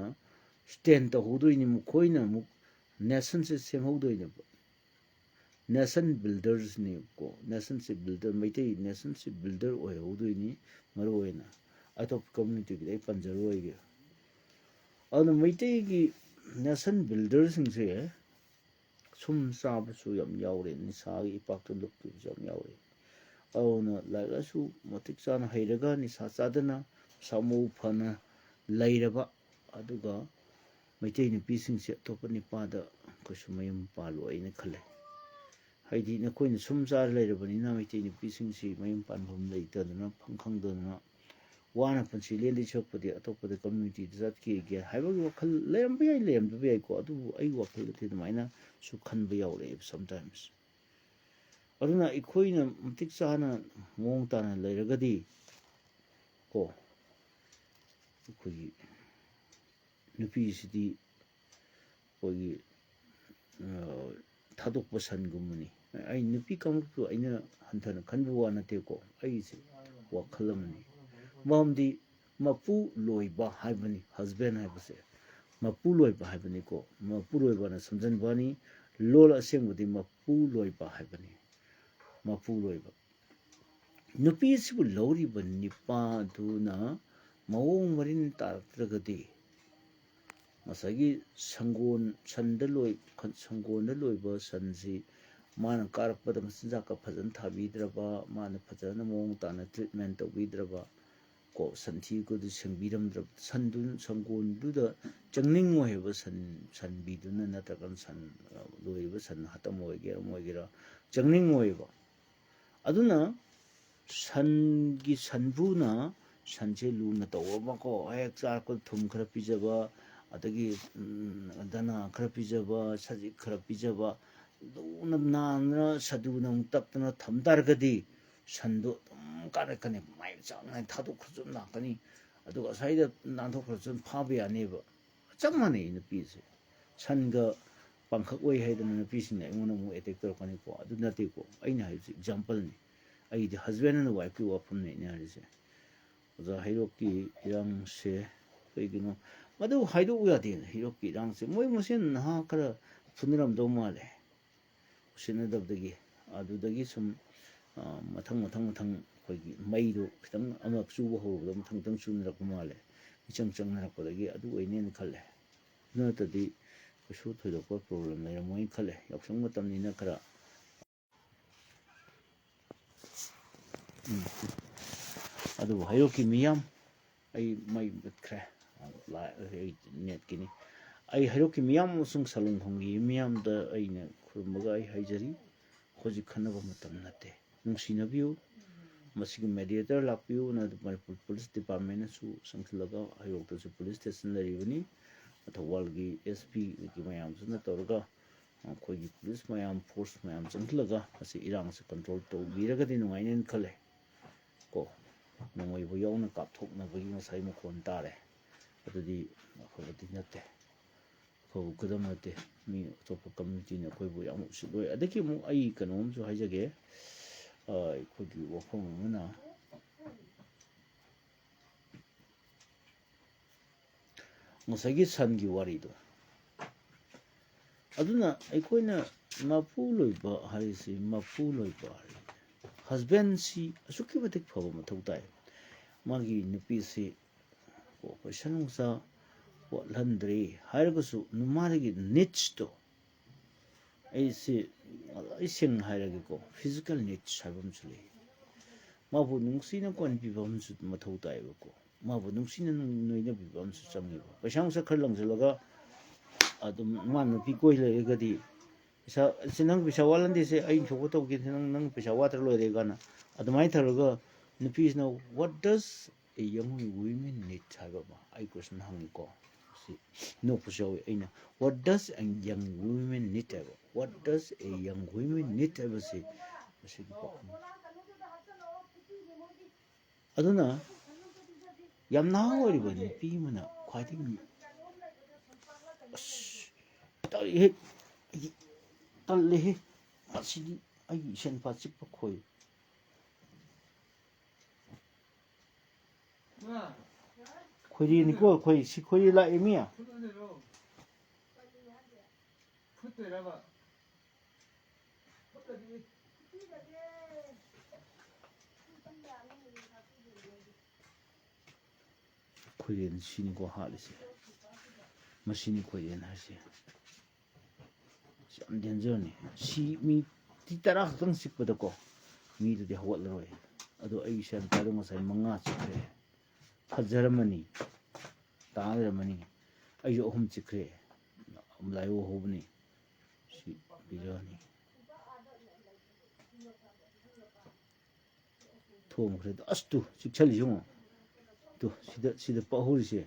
ꯁ꯭ꯇꯦꯟ ꯇꯧꯍꯧꯗꯣꯏꯅꯤ, ꯃꯈꯣꯏꯅ ꯑꯃꯨꯛ ꯅꯦꯁꯟꯁꯦ ꯁꯦꯝꯍꯧꯗꯣꯏꯅꯦꯕ꯫ ꯅꯦꯁꯟ ꯕꯤꯜꯗꯔꯁꯅꯦꯕꯀꯣ꯫ ꯅꯦꯁꯟꯁꯦ ꯕꯤꯜꯗꯔ, ꯃꯩꯇꯩ ꯅꯦꯁꯟꯁꯦ ꯕꯤꯜꯗꯔ ꯑꯣꯏꯍꯧꯗꯣꯏꯅꯤ ꯃꯔꯨ ꯑꯣꯏꯅ꯫ ꯑꯇꯣꯞꯄ ꯀꯝꯃ꯭ꯌꯨꯅꯤꯇꯤꯒꯤꯗꯤ ꯑꯩ ꯄꯟꯖꯔꯣꯏꯒꯦ꯫ ꯑꯗꯨꯅ ꯃꯩꯇꯩꯒꯤ ꯅꯦꯁꯟ ꯕꯤꯜꯗꯔꯁꯤꯡꯁꯦ ꯁꯨꯝ ꯆꯥꯕꯁꯨ ꯌꯥꯝ ꯌꯥꯎꯔꯦ, ꯅꯤꯁꯥꯒꯤ ꯏꯄꯥꯛꯇ ꯂꯨꯞꯈꯤꯕꯁꯨ ꯌꯥꯝ ꯌꯥꯎꯔꯦ꯫ ꯑꯗꯨꯅ ꯂꯥꯏꯔꯤꯛ ꯂꯥꯏꯁꯨ ꯃꯇꯤꯛ ꯆꯥꯅ ꯍꯩꯔꯒ ꯅꯤꯁꯥ ꯆꯥꯗꯅ ꯃꯁꯥ ꯃꯎ ꯐꯅ ꯂꯩꯔꯕ, ꯑꯗꯨꯒ ꯃꯩꯇꯩ ꯅꯨꯄꯤꯁꯤꯡꯁꯦ ꯑꯇꯣꯞꯄ ꯅꯤꯄꯥꯗ ꯀꯩꯁꯨ ꯃꯌꯨꯝ ꯄꯥꯜꯂꯣꯏꯅ ꯈꯜꯂꯦ꯫ ꯍꯥꯏꯗꯤ ꯅꯈꯣꯏꯅ ꯁꯨꯝ ꯆꯥꯔ ꯂꯩꯔꯕꯅꯤꯅ ꯃꯩꯇꯩ ꯅꯨꯄꯤꯁꯤꯡꯁꯤ ꯃꯌꯨꯝ ꯄꯥꯟꯐꯝ ꯂꯩꯇꯗꯅ, ꯐꯪ ꯈꯪꯗꯗꯅ ꯋꯥꯅ ꯄꯨꯟꯁꯤ ꯂꯦꯟꯗꯣꯏ ꯁꯔꯨꯛꯄꯨꯗꯤ ꯑꯇꯣꯞꯄꯗ ꯀꯝꯃ꯭ꯌꯨꯅꯤꯇꯤꯗ ꯆꯠꯈꯤꯒꯦ ꯍꯥꯏꯕꯒꯤ ꯋꯥꯈꯜ ꯂꯩꯔꯝꯕ ꯌꯥꯏ, ꯂꯩꯔꯝꯗꯕ ꯌꯥꯏꯀꯣ꯫ ꯑꯗꯨꯕꯨ ꯑꯩꯒꯤ ꯋꯥꯈꯜꯗꯗꯤ ꯑꯗꯨꯃꯥꯏꯅꯁꯨ ꯈꯟꯕ ꯌꯥꯎꯔꯛꯑꯦꯕ sometimes꯫ ꯑꯗꯨꯅ ꯑꯩꯈꯣꯏꯅ ꯃꯇꯤꯛ ꯆꯥꯅ ꯃꯑꯣꯡ ꯇꯥꯅ ꯂꯩꯔꯒꯗꯤ ꯀꯣ, ꯑꯩꯈꯣꯏꯒꯤ ꯅꯨꯄꯤꯁꯤꯗꯤ ꯑꯩꯈꯣꯏꯒꯤ ꯊꯥꯗꯣꯛꯄ ꯁꯟꯒꯨꯝꯕꯅꯤ꯫ ꯑꯩ ꯅꯨꯄꯤ ꯀꯥꯡꯂꯨꯞꯇꯨ ꯑꯩꯅ ꯍꯟꯊꯅ ꯈꯟꯕ ꯋꯥ ꯅꯠꯇꯦꯀꯣ, ꯑꯩꯁꯦ ꯋꯥꯈꯜ ꯑꯃꯅꯤ꯫ ꯃꯔꯝꯗꯤ ꯃꯄꯨ ꯂꯣꯏꯕ ꯍꯥꯏꯕꯅꯤ, ꯍꯁꯕꯦꯟ ꯍꯥꯏꯕꯁꯦ ꯃꯄꯨ ꯂꯣꯏꯕ ꯍꯥꯏꯕꯅꯤꯀꯣ꯫ ꯃꯄꯨ ꯂꯣꯏꯕꯅ ꯁꯝꯖꯟꯕꯅꯤ꯫ ꯂꯣꯜ ꯑꯁꯦꯡꯕꯗꯤ ꯃꯄꯨ ꯂꯣꯏꯕ ꯍꯥꯏꯕꯅꯤ꯫ ꯃꯄꯨ ꯂꯣꯏꯕ꯫ ꯅꯨꯄꯤ ꯑꯁꯤꯕꯨ ꯂꯧꯔꯤꯕ ꯅꯤꯄꯥꯗꯨꯅ ꯃꯑꯣꯡ ꯃꯔꯤꯟ ꯇꯥꯔꯛꯇ꯭ꯔꯒꯗꯤ, ꯉꯁꯥꯏꯒꯤ ꯁꯪꯒꯣꯟ, ꯁꯟꯗ ꯂꯣꯏ-, ꯁꯪꯒꯣꯟꯗ ꯂꯣꯏꯕ ꯁꯟꯁꯤ ꯃꯥꯅ ꯀꯥꯔꯛꯄꯗ ꯃꯆꯤꯟꯖꯥꯛꯀ ꯐꯖꯅ ꯊꯥꯕꯤꯗ꯭ꯔꯕ, ꯃꯥꯅ ꯐꯖꯅ ꯃꯑꯣꯡ ꯇꯥꯅ ꯇ꯭ꯔꯤꯠꯃꯦꯟ ꯇꯧꯕꯤꯗ꯭ꯔꯕ, ꯀꯣ, ꯁꯟꯊꯤꯒꯗꯨ ꯁꯦꯡꯕꯤꯔꯝꯗ꯭ꯔꯕ, ꯁꯟꯗꯨ, ꯁꯪꯒꯣꯟꯗꯨꯗ ꯆꯪꯅꯤꯡꯉꯣꯏ ꯍꯥꯏꯕ ꯁꯟ, ꯁꯟꯕꯤꯗꯨꯅ ꯅꯠꯇ꯭ꯔꯒꯅ ꯁꯟ, ꯂꯣꯏꯔꯤꯕ ꯁꯟ ꯍꯥꯠꯇꯝ ꯑꯣꯏꯒꯦꯔꯥ ꯑꯃ ꯑꯣꯏꯒꯦꯔꯥ ꯆꯪꯅꯤꯡꯉꯣꯏꯕ꯫ ꯑꯗꯨꯅ ꯁꯟꯒꯤ ꯁꯟꯕꯨꯅ ꯁꯟꯁꯦ ꯂꯨꯅ ꯇꯧꯔꯕꯀꯣ, ꯍꯦꯛ ꯆꯥꯔꯛꯄꯗ ꯊꯨꯝ ꯈꯔ ꯄꯤꯖꯕ, ꯑꯗꯒꯤ, ꯎꯝ, ꯗꯅꯥ ꯈꯔ ꯄꯤꯖꯕ, ꯁꯖꯤꯛ ꯈꯔ ꯄꯤꯖꯕ, ꯂꯨꯅ ꯅꯥꯟꯅ ꯁꯗꯨꯅ ꯑꯃꯨꯛ ꯇꯛꯇꯅ ꯊꯝ ꯇꯥꯔꯒꯗꯤ ꯁꯟꯗꯣ ꯑꯗꯨꯝ ꯀꯥꯔꯛꯀꯅꯤ, ꯃꯥꯏ ꯆꯥꯡ ꯅꯥꯏꯅ ꯊꯥꯗꯣꯛꯈ꯭ꯔꯁꯨ ꯑꯗꯨꯝ ꯂꯥꯛꯀꯅꯤ꯫ ꯑꯗꯨꯒ ꯉꯁꯥꯏꯗ ꯅꯥꯟꯊꯣꯛꯈ꯭ꯔꯁꯨ ꯑꯗꯨꯝ ꯐꯥꯕ ꯌꯥꯅꯦꯕ꯫ ꯆꯞ ꯃꯥꯟꯅꯩ ꯅꯨꯄꯤꯁꯦ꯫ ꯁꯟꯒ ꯄꯥꯡꯈꯛ ꯑꯣꯏ ꯍꯥꯏꯗꯅ ꯅꯨꯄꯤꯁꯤꯡꯅ ꯑꯩꯉꯣꯟꯗ ꯑꯃꯨꯛ ꯑꯦꯇꯦꯛ ꯇꯧꯔꯛꯀꯅꯤꯀꯣ꯫ ꯑꯗꯨ ꯅꯠꯇꯦꯀꯣ꯫ ꯑꯩꯅ ꯍꯥꯏꯕꯁꯤ ꯑꯦꯛꯖꯥꯝꯄꯜꯅꯤ꯫ ꯑꯩꯗꯤ ꯍꯁꯕꯦꯟ ꯑꯦꯟ ꯋꯥꯏꯐꯀꯤ ꯋꯥꯐꯝꯅꯦ ꯑꯩꯅ ꯍꯥꯏꯔꯤꯁꯦ꯫ ꯑꯣꯖꯥ ꯍꯩꯔꯣꯛꯀꯤ ꯏꯔꯥꯡꯁꯦ ꯀꯩꯒꯤꯅꯣ? ꯃꯗꯨ ꯍꯥꯏꯗꯣꯛꯎ ꯌꯥꯗꯦꯅ, ꯍꯩꯔꯣꯛꯀꯤ ꯏꯔꯥꯡꯁꯦ꯫ ꯃꯣꯏ ꯃꯁꯦꯟ ꯅꯍꯥ ꯈꯔ ꯐꯨꯅꯔꯝꯗꯧ ꯃꯥꯜꯂꯦ꯫ ꯎꯁꯤꯠꯅꯗꯕꯗꯒꯤ꯫ ꯑꯗꯨꯗꯒꯤ ꯁꯨꯝ, ꯑ, ꯃꯊꯪ, ꯃꯊꯪ, ꯃꯊꯪ ꯑꯩꯈꯣꯏꯒꯤ ꯃꯩꯗꯣ ꯈꯤꯇꯪ ꯑꯃ ꯆꯨꯕ ꯍꯧꯔꯨꯕꯗ ꯃꯊꯪ, ꯃꯊꯪ ꯆꯨꯅꯔꯛꯄ ꯃꯥꯜꯂꯦ꯫ ꯃꯤꯆꯪ ꯆꯪꯅꯔꯛꯄꯗꯒꯤ ꯑꯗꯨ ꯑꯣꯏꯅꯦꯅ ꯈꯜꯂꯦ꯫ ꯑꯗꯨ ꯅꯠꯇ꯭ꯔꯗꯤ ꯀꯩꯁꯨ ꯊꯣꯏꯗꯣꯛꯄ ꯄ꯭ꯔꯣꯕ꯭ꯂꯦꯝ ꯂꯩꯔꯝꯃꯣꯏꯅ ꯈꯜꯂꯦ꯫ ꯌꯥꯎꯁꯪ ꯃꯇꯝꯅꯤꯅ ꯈꯔ꯫ ꯎꯝ꯫ ꯑꯗꯨꯕꯨ ꯍꯩꯔꯣꯛꯀꯤ ꯃꯤꯌꯥꯝ, ꯑꯩ ꯃꯩ ꯃꯨꯠꯈ꯭ꯔꯦ꯫ ꯂꯥꯏ-, ꯑꯩ ꯅꯦꯠꯀꯤꯅꯤ꯫ ꯑꯩ ꯍꯩꯔꯣꯛꯀꯤ ꯃꯤꯌꯥꯝ ꯑꯃꯁꯨꯡ ꯁꯂꯨꯡꯈꯣꯡꯒꯤ ꯃꯤꯌꯥꯝꯗ ꯑꯩꯅ ꯈꯨꯔꯨꯝꯃꯒ ꯑꯩ ꯍꯥꯏꯖꯔꯤ, ꯍꯧꯖꯤꯛ ꯈꯟꯅꯕ ꯃꯇꯝ ꯅꯠꯇꯦ꯫ ꯅꯨꯡꯁꯤꯅꯕꯤꯌꯨ꯫ ꯃꯁꯤꯒꯤ ꯃꯦꯗꯤꯌꯦꯇꯔ ꯂꯥꯛꯄꯤꯌꯨꯅ ꯃꯅꯤꯄꯨꯔ ꯄꯨꯂꯤꯁ ꯗꯤꯄꯥꯔꯠꯃꯦꯟꯅꯁꯨ ꯆꯪꯁꯤꯜꯂꯒ, ꯍꯩꯔꯣꯛꯇꯁꯨ ꯄꯨꯂꯤꯁ ꯁ꯭ꯇꯦꯁꯟ ꯂꯩꯔꯤꯕꯅꯤ, ꯊꯧꯕꯥꯜꯒꯤ ꯑꯦꯁ ꯄꯤꯒꯤ ꯃꯌꯥꯝꯁꯤꯅ ꯇꯧꯔꯒ ꯑꯩꯈꯣꯏꯒꯤ ꯄꯨꯂꯤꯁ ꯃꯌꯥꯝ, ꯐꯣꯔꯁ ꯃꯌꯥꯝ ꯆꯪꯁꯤꯜꯂꯒ ꯃꯁꯤ ꯏꯔꯥꯡꯁꯦ ꯀꯟꯇ꯭ꯔꯣꯜ ꯇꯧꯕꯤꯔꯒꯗꯤ ꯅꯨꯡꯉꯥꯏꯅꯦꯅ ꯈꯜꯂꯦ꯫ ꯀꯣ, ꯅꯣꯡꯃꯩꯕꯨ ꯌꯥꯎꯅ ꯀꯥꯞꯊꯣꯛꯅꯕꯒꯤ ꯉꯁꯥꯏ ꯃꯈꯣꯟ ꯇꯥꯔꯦ꯫ ꯑꯗꯨꯗꯤ ꯑꯐꯕꯗꯤ ꯅꯠꯇꯦ꯫ ꯐꯕ ꯈꯨꯗꯝ ꯅꯠꯇꯦ꯫ ꯃꯤ ꯑꯇꯣꯞꯄ ꯀꯝꯃ꯭ꯌꯨꯅꯤꯇꯤꯅ ꯑꯩꯈꯣꯏꯕꯨ ꯌꯥꯝ ꯎꯁꯤꯠꯂꯣꯏ꯫ ꯑꯗꯒꯤ ꯑꯃꯨꯛ ꯑꯩ ꯀꯩꯅꯣꯝꯁꯨ ꯍꯥꯏꯖꯒꯦ꯫ ꯑ, ꯑꯩꯈꯣꯏꯒꯤ ꯋꯥꯐꯝ ꯑꯃꯅ, ꯉꯁꯥꯏꯒꯤ ꯁꯟꯒꯤ ꯋꯥꯔꯤꯗꯣ, ꯑꯗꯨꯅ ꯑꯩꯈꯣꯏꯅ ꯃꯄꯨ ꯂꯣꯏꯕ ꯍꯥꯏꯔꯤꯁꯤ, ꯃꯄꯨ ꯂꯣꯏꯕ ꯍꯥꯏꯔꯤꯁꯤ, ꯍꯁꯕꯦꯟꯁꯤ ꯑꯁꯨꯛꯀꯤ ꯃꯇꯤꯛ ꯐꯕ ꯃꯊꯧ ꯇꯥꯏ꯫ ꯃꯥꯒꯤ ꯅꯨꯄꯤꯁꯤ ꯄꯩꯁꯥ ꯅꯨꯡꯁꯥ ꯋꯥꯠꯍꯟꯗ꯭ꯔꯦ ꯍꯥꯏꯔꯒꯁꯨ, ꯃꯥꯒꯤ ꯅꯤꯗꯁꯇꯣ, ꯑꯩꯁꯤ ꯂꯣꯏ ꯁꯦꯡꯅ ꯍꯥꯏꯔꯒꯦꯀꯣ, ꯐꯤꯖꯤꯀꯦꯜ ꯅꯤꯗꯁ ꯍꯥꯏꯕ ꯑꯃꯁꯨ ꯂꯩ꯫ ꯃꯥꯕꯨ ꯅꯨꯡꯁꯤꯅ ꯀꯣꯟꯕꯤꯕ ꯑꯃꯁꯨ ꯃꯊꯧ ꯇꯥꯏꯌꯦꯕꯀꯣ꯫ ꯃꯥꯕꯨ ꯅꯨꯡꯁꯤꯅ ꯅꯣꯏꯅꯕꯤꯕ ꯑꯃꯁꯨ ꯆꯪꯉꯦꯕ꯫ ꯄꯩꯁꯥ ꯅꯨꯡꯁꯥ ꯈꯔ ꯂꯪꯁꯤꯜꯂꯒ ꯑꯗꯨꯝ ꯃꯥ ꯅꯨꯄꯤ ꯀꯣꯏ ꯂꯩꯔꯒꯗꯤ, "ꯄꯩꯁꯥ, ꯁꯤ ꯅꯪ ꯄꯩꯁꯥ ꯋꯥꯠꯍꯟꯗꯦꯁꯦ, ꯑꯩꯅ ꯊꯣꯛꯄ ꯇꯧꯒꯦ, ꯅꯪ, ꯅꯪ ꯄꯩꯁꯥ ꯋꯥꯠꯇ꯭ꯔ ꯂꯣꯏꯔꯦ" ꯀꯥꯏꯅ ꯑꯗꯨꯃꯥꯏꯅ ꯇꯧꯔꯒ, ꯅꯨꯄꯤꯁꯤꯅ "What does a young woman need?" ꯍꯥꯏꯕ ꯑꯃ ꯑꯩ ꯀꯣꯏꯁꯟ ꯍꯪꯉꯤꯀꯣ꯫ ꯁꯤ ꯅꯣꯛꯄꯁꯨ ꯌꯥꯎꯋꯤ꯫ ꯑꯩꯅ "What does a young woman need?" ꯍꯥꯏꯕ, "What does a young woman need?" ꯍꯥꯏꯕꯁꯤ ꯃꯁꯤꯒꯤ ꯄꯥꯎꯈꯨꯝ꯫ ꯑꯗꯨꯅ ꯌꯥꯝ ꯅꯍꯥ ꯑꯣꯏꯔꯤꯕ ꯅꯨꯄꯤ ꯑꯃꯅ ꯈ꯭ꯋꯥꯏꯗꯒꯤ, ꯑꯁ, ꯇꯜꯂꯤꯍꯦ, ꯑꯩꯗꯤ ꯇꯜꯂꯦꯍꯦ, ꯃꯁꯤꯗꯤ ꯑꯩꯒꯤ ꯏꯁꯦꯟ ꯅꯨꯄꯥ ꯆꯤꯛꯄ ꯈꯣꯏ꯫ ꯈꯣꯏꯔꯤꯅꯤꯀꯣ, ꯑꯩꯈꯣꯏ ꯁꯤ ꯈꯣꯏꯔꯤ ꯂꯥꯛꯑꯦ ꯃꯤ꯫ ꯐꯨꯠꯇꯣꯏꯔꯕ? ꯈꯣꯏꯔꯦꯟ ꯁꯤꯅꯤꯀꯣ ꯍꯥꯠꯂꯤꯁꯦ꯫ ꯃꯁꯤꯅꯤ ꯈꯣꯏꯔꯦꯟ ꯍꯥꯏꯁꯦ꯫ ꯁꯤ ꯌꯥꯝ ꯗꯦꯟꯖꯔꯅꯤ꯫ ꯁꯤ ꯃꯤ ꯇꯤ ꯇꯔꯥ ꯈꯛꯇꯪ ꯆꯤꯛꯄꯗꯀꯣ, ꯃꯤꯗꯨꯗꯤ ꯍꯧꯒꯠꯂꯔꯣꯏ꯫ ꯑꯗꯣ ꯑꯩꯒꯤ ꯏꯆꯥꯅꯨꯄꯥꯗꯣ ꯉꯁꯥꯏ ꯃꯉꯥ ꯆꯤꯛꯈ꯭ꯔꯦ꯫ ꯐꯖꯔꯝꯃꯅꯤ, ꯇꯥ ꯂꯩꯔꯝꯃꯅꯤ꯫ ꯑꯩꯁꯨ ꯑꯍꯨꯝ ꯆꯤꯛꯈ꯭ꯔꯦ꯫ ꯂꯥꯏꯍꯧ ꯍꯧꯕꯅꯤ꯫ ꯁꯤ ꯕꯤꯔꯥꯅꯤ꯫ ꯊꯣꯝꯈ꯭ꯔꯦ꯫ ꯑꯁ, ꯇꯨ, ꯆꯤꯛꯁꯜꯂꯤꯁꯤ ꯌꯦꯡꯉꯣ꯫ ꯇꯨ, ꯁꯤꯗ, ꯁꯤꯗ ꯄꯛꯍꯧꯔꯤꯁꯦ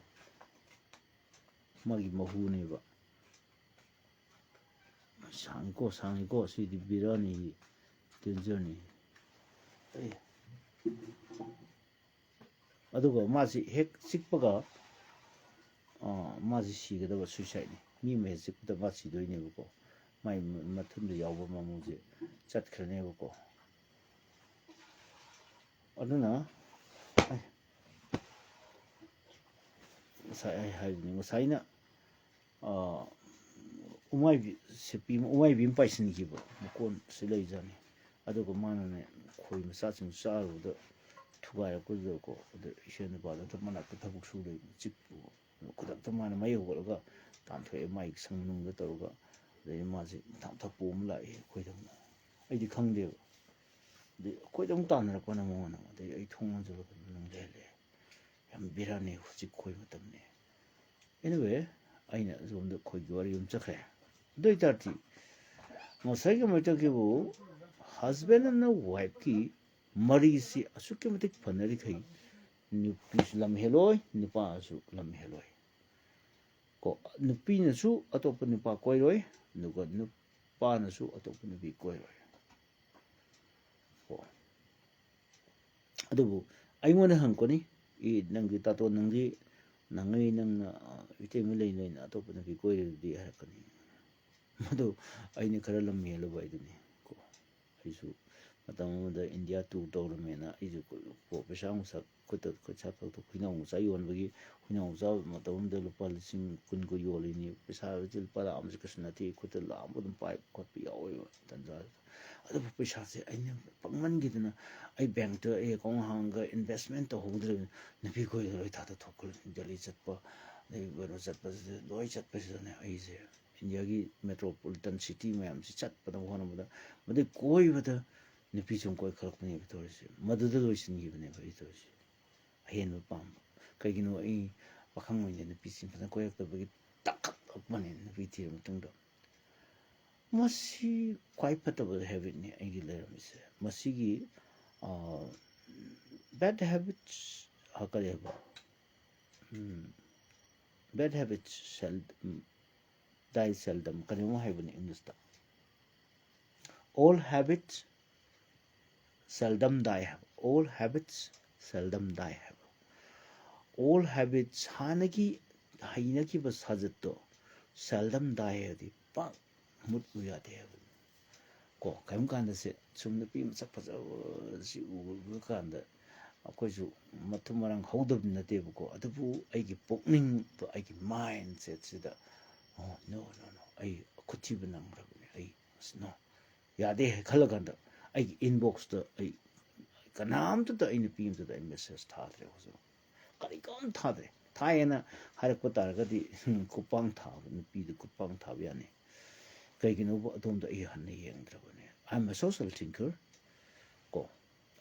ꯃꯥꯒꯤ ꯃꯍꯨꯅꯦꯕ꯫ ꯁꯥꯡꯉꯤꯀꯣ, ꯁꯥꯡꯉꯤꯀꯣ, ꯁꯤꯗꯤ ꯕꯤꯔꯥꯅꯤ, ꯗꯦꯟꯖꯔꯅꯤ꯫ ꯑꯦ꯫ ꯑꯗꯨꯒ ꯃꯥꯁꯤ ꯍꯦꯛ ꯆꯤꯛꯄꯒ ꯃꯥꯁꯦ ꯁꯤꯒꯗꯕ, ꯁꯨꯏꯁꯥꯏꯠꯅꯤ꯫ ꯃꯤ ꯑꯃ ꯍꯦꯛ ꯆꯤꯛꯄꯗ ꯃꯥ ꯁꯤꯗꯣꯏꯅꯦꯕꯀꯣ꯫ ꯃꯥꯏ ꯃꯊꯨꯟꯗ ꯌꯥꯎꯕ ꯃꯃꯨꯁꯦ ꯆꯠꯈ꯭ꯔꯅꯦꯕꯀꯣ꯫ ꯑꯗꯨꯅ ꯑꯩ ꯉꯁꯥꯏ ꯑꯩ ꯍꯥꯏꯕꯅꯤ, ꯉꯁꯥꯏꯅ ꯎꯃꯥꯏꯕꯤ ꯁꯤꯄꯤ ꯑꯃ, ꯎꯃꯥꯏꯕꯤ ꯑꯃ ꯄꯥꯏꯁꯤꯟꯈꯤꯕ ꯃꯀꯣꯟ ꯁꯤ ꯂꯩꯖꯥꯠꯅꯤ꯫ ꯑꯗꯨꯒ ꯃꯥꯅꯅꯦ ꯈꯣꯏ ꯃꯆꯥꯁꯤꯡ ꯆꯥꯔꯨꯕꯗ ꯊꯨꯒꯥꯏꯔꯛꯄꯗꯨꯗꯀꯣ, ꯑꯗ ꯏꯁꯦꯟ ꯅꯨꯄꯥꯗꯣ ꯃꯅꯥꯛꯇ ꯊꯕꯛ ꯁꯨ ꯂꯩꯕ ꯆꯤꯛꯄ, ꯈꯨꯗꯛꯇ ꯃꯥꯅ ꯃꯩ ꯍꯧꯒꯠꯂꯒ ꯇꯥꯟꯊꯣꯛꯑꯦ, ꯃꯥꯒꯤ ꯁꯪ ꯃꯅꯨꯡꯗ ꯇꯧꯔꯒ꯫ ꯑꯗꯩꯗꯤ ꯃꯥꯁꯦ ꯊꯥꯞ ꯊꯥꯞ ꯄꯣꯝ ꯂꯥꯛꯑꯦ ꯑꯩꯈꯣꯏꯗ ꯑꯃꯨꯛ꯫ ꯑꯩꯗꯤ ꯈꯪꯗꯦꯕ꯫ ꯑꯗꯩ ꯑꯩꯈꯣꯏꯗ ꯑꯃꯨꯛ ꯇꯥꯟꯅꯔꯛꯄꯅ ꯃꯉꯣꯟꯗ ꯑꯃꯨꯛ꯫ ꯑꯗꯩ ꯑꯩ ꯊꯣꯡ ꯂꯣꯟꯁꯤꯜꯂꯒ ꯃꯅꯨꯡ ꯂꯩꯍꯜꯂꯦ꯫ ꯌꯥꯝ ꯕꯦꯔꯥꯅꯤ ꯍꯧꯖꯤꯛ ꯈꯣꯏ ꯃꯇꯝꯅꯤ꯫ Anyway, ꯑꯩꯅ ꯑꯁꯣꯝꯗ ꯈꯣꯏꯒꯤ ꯋꯥꯔꯤ ꯑꯃ ꯆꯠꯈ꯭ꯔꯦ꯫ ꯑꯗꯨ ꯑꯣꯏ ꯇꯥꯔꯗꯤ ꯉꯁꯥꯏꯒꯤ ꯃꯩꯇꯩꯒꯤꯕꯨ husband ꯑꯃꯅ wifeꯀꯤ ꯃꯔꯤꯁꯤ ꯑꯁꯨꯛꯀꯤ ꯃꯇꯤꯛ ꯐꯅꯔꯤꯈꯩ ꯅꯨꯄꯤꯁꯨ ꯂꯝ ꯍꯦꯜꯂꯣꯏ, ꯅꯨꯄꯥꯁꯨ ꯂꯝ ꯍꯦꯜꯂꯣꯏ꯫ ꯀꯣ, ꯅꯨꯄꯤꯅꯁꯨ ꯑꯇꯣꯞꯄ ꯅꯨꯄꯥ ꯀꯣꯏꯔꯣꯏ, ꯑꯗꯨꯒ ꯅꯨꯄꯥꯅꯁꯨ ꯑꯇꯣꯞꯄ ꯅꯨꯄꯤ ꯀꯣꯏꯔꯣꯏ꯫ ꯀꯣ, ꯑꯗꯨꯕꯨ ꯑꯩꯉꯣꯟꯗ ꯍꯪꯉꯛꯀꯅꯤ, "ꯑꯦ, ꯅꯪꯗꯤ ꯇꯥꯇꯣꯟ, ꯅꯪꯗꯤ ꯅꯪꯉꯩ ꯅꯪꯅ, ꯑ, ꯏꯇꯩꯃ ꯂꯩ ꯂꯩꯅ ꯑꯇꯣꯞꯄ ꯅꯨꯄꯤ ꯀꯣꯏꯔꯤꯗꯨꯗꯤ?" ꯍꯥꯏꯔꯛꯀꯅꯤ꯫ ꯃꯗꯨ ꯑꯩꯅ ꯈꯔ ꯂꯝ ꯍꯦꯜꯂꯨꯕ ꯍꯥꯏꯗꯨꯅꯤ꯫ ꯀꯣ, ꯑꯩꯁꯨ ꯃꯇꯝ ꯑꯃꯗ ꯏꯟꯗꯤꯌꯥ tour ꯇꯧꯔꯝꯃꯦꯅ ꯑꯩꯁꯨ ꯀꯣ-, ꯀꯣ-, ꯄꯩꯁꯥ ꯅꯨꯡꯁꯥ ꯈꯨꯠꯇ, ꯈꯨꯠꯁꯥ ꯈꯛꯇ ꯍꯨꯏꯅꯥꯎ ꯃꯆꯥ ꯌꯣꯟꯕꯒꯤ ꯍꯨꯏꯅꯥꯎ ꯃꯆꯥ ꯃꯇꯝ ꯑꯃꯗ ꯂꯨꯄꯥ ꯂꯤꯁꯤꯡ ꯀꯨꯟꯒ ꯌꯣꯜꯂꯤꯅꯤ꯫ ꯄꯩꯁꯥꯁꯤ ꯂꯨꯄꯥ ꯂꯥꯛ ꯑꯃꯁꯨ ꯀꯩꯁꯨ ꯅꯠꯇꯦ, ꯈꯨꯠꯇ ꯂꯥꯛ ꯑꯃ ꯑꯗꯨꯝ ꯄꯥꯏꯕ ꯈꯣꯠꯄ ꯌꯥꯎꯋꯦꯕ ꯇꯟꯖꯥꯗꯨꯗ꯫ ꯑꯗꯨꯕꯨ ꯄꯩꯁꯥꯁꯦ ꯑꯩꯅ ꯄꯪꯃꯟꯈꯤꯗꯅ ꯑꯩ ꯕꯦꯡꯛꯇ ꯑꯩ account ꯍꯥꯡꯉꯒ investment ꯇꯧꯍꯧꯗ꯭ꯔꯦ꯫ ꯅꯨꯄꯤ ꯀꯣꯏꯗ ꯂꯣꯏ ꯊꯥꯗ ꯊꯣꯛꯈ꯭ꯔꯦ꯫ ꯗꯦꯜꯂꯤ ꯆꯠꯄ, ꯑꯗꯩ ꯀꯩꯅꯣ ꯆꯠꯄꯁꯤꯗ, ꯂꯣꯏ ꯆꯠꯄꯁꯤꯗꯅꯦ ꯑꯩꯁꯦ ꯏꯟꯗꯤꯌꯥꯒꯤ metropolitan city ꯃꯌꯥꯝꯁꯤ ꯆꯠꯄꯗ ꯍꯣꯠꯅꯕꯗ, ꯃꯗꯩ ꯀꯣꯏꯕꯗ ꯅꯨꯄꯤ ꯁꯨꯝ ꯀꯣꯏꯈꯠꯂꯛꯄꯅꯦꯕ ꯇꯧꯔꯤꯁꯦ꯫ ꯃꯗꯨꯗ ꯂꯣꯏꯁꯤꯟꯈꯤꯕꯅꯦꯕ ꯑꯩ ꯇꯧꯔꯤꯁꯦ꯫ ꯑꯍꯦꯟꯕ ꯄꯥꯝꯕ꯫ ꯀꯩꯒꯤꯅꯣ, ꯑꯩ ꯄꯥꯈꯪ ꯑꯣꯏꯅ ꯅꯨꯄꯤꯁꯤ ꯐꯖꯅ ꯀꯣꯏꯔꯛꯇꯕꯒꯤ ꯇꯛꯈꯠꯂꯛꯄꯅꯦ ꯅꯨꯄꯤ ꯊꯤꯔ ꯃꯇꯨꯡꯗ꯫ ꯃꯁꯤ ꯈ꯭ꯋꯥꯏ ꯐꯠꯇꯕ habitꯅꯤ ꯑꯩꯒꯤ ꯂꯩꯔꯝꯃꯤꯁꯦ꯫ ꯃꯁꯤꯒꯤ, ꯑ, bad habits, ꯑ, ꯀꯔꯤ ꯍꯥꯏꯕ? ꯎꯝ, bad habits sel-, ꯎꯝ, die seldom, ꯀꯔꯤꯅꯣ ꯍꯥꯏꯕꯅꯤ Englishꯇ꯫ All habits seldom die ꯍꯥꯏꯕ꯫ All habits seldom die ꯍꯥꯏꯕ꯫ All habits, ꯍꯥꯟꯅꯒꯤ ꯍꯩꯅꯈꯤꯕ ꯁꯥꯖꯠꯇꯣ seldom die ꯍꯥꯏꯗꯤ ꯄꯥꯛ ꯃꯨꯠꯂꯨ ꯌꯥꯗꯦ ꯍꯥꯏꯕꯅꯤ꯫ ꯀꯣ, ꯀꯔꯤꯒꯨꯝꯕ ꯀꯥꯟꯗꯁꯦ ꯁꯨꯝ ꯅꯨꯄꯤ ꯃꯁꯛ ꯐꯖꯕꯁꯤ ꯎꯕ ꯀꯥꯟꯗ ꯑꯩꯈꯣꯏꯁꯨ ꯃꯊꯨꯝ ꯃꯔꯥꯡ ꯍꯧꯗꯕꯗꯤ ꯅꯠꯇꯦꯕꯀꯣ, ꯑꯗꯨꯕꯨ ꯑꯩꯒꯤ ꯄꯨꯛꯅꯤꯡꯗꯣ, ꯑꯩꯒꯤ mindsetꯁꯤꯗ, "ꯑꯣ, no, no, no, ꯑꯩ ꯈꯨꯊꯤꯕ ꯅꯪꯈ꯭ꯔꯕꯅꯦ, ꯑꯩ, no, ꯌꯥꯗꯦ" ꯍꯥꯏ ꯈꯜꯂꯀꯥꯟꯗ ꯑꯩꯒꯤ inboxꯇ ꯑꯩ ꯀꯅꯥꯝꯇꯗ, ꯑꯩ ꯅꯨꯄꯤ ꯑꯃꯇꯗ ꯑꯩ message ꯊꯥꯗ꯭ꯔꯦ ꯍꯧꯖꯤꯛ꯫ ꯀꯔꯤ ꯀꯝ ꯊꯥꯗ꯭ꯔꯦ꯫ ꯊꯥꯏꯑꯅ ꯍꯥꯏꯔꯛꯄ ꯇꯥꯔꯒꯗꯤ, ꯈꯨꯄꯥꯡ ꯊꯥꯕ, ꯅꯨꯄꯤꯗ ꯈꯨꯄꯥꯡ ꯊꯥꯕ ꯌꯥꯅꯤ꯫ ꯀꯩꯒꯤꯅꯣꯕ, ꯑꯗꯣꯝꯗ ꯑꯩ ꯍꯟꯅ ꯌꯦꯡꯗ꯭ꯔꯕꯅꯦ꯫ I am a social thinker꯫ ꯀꯣ꯫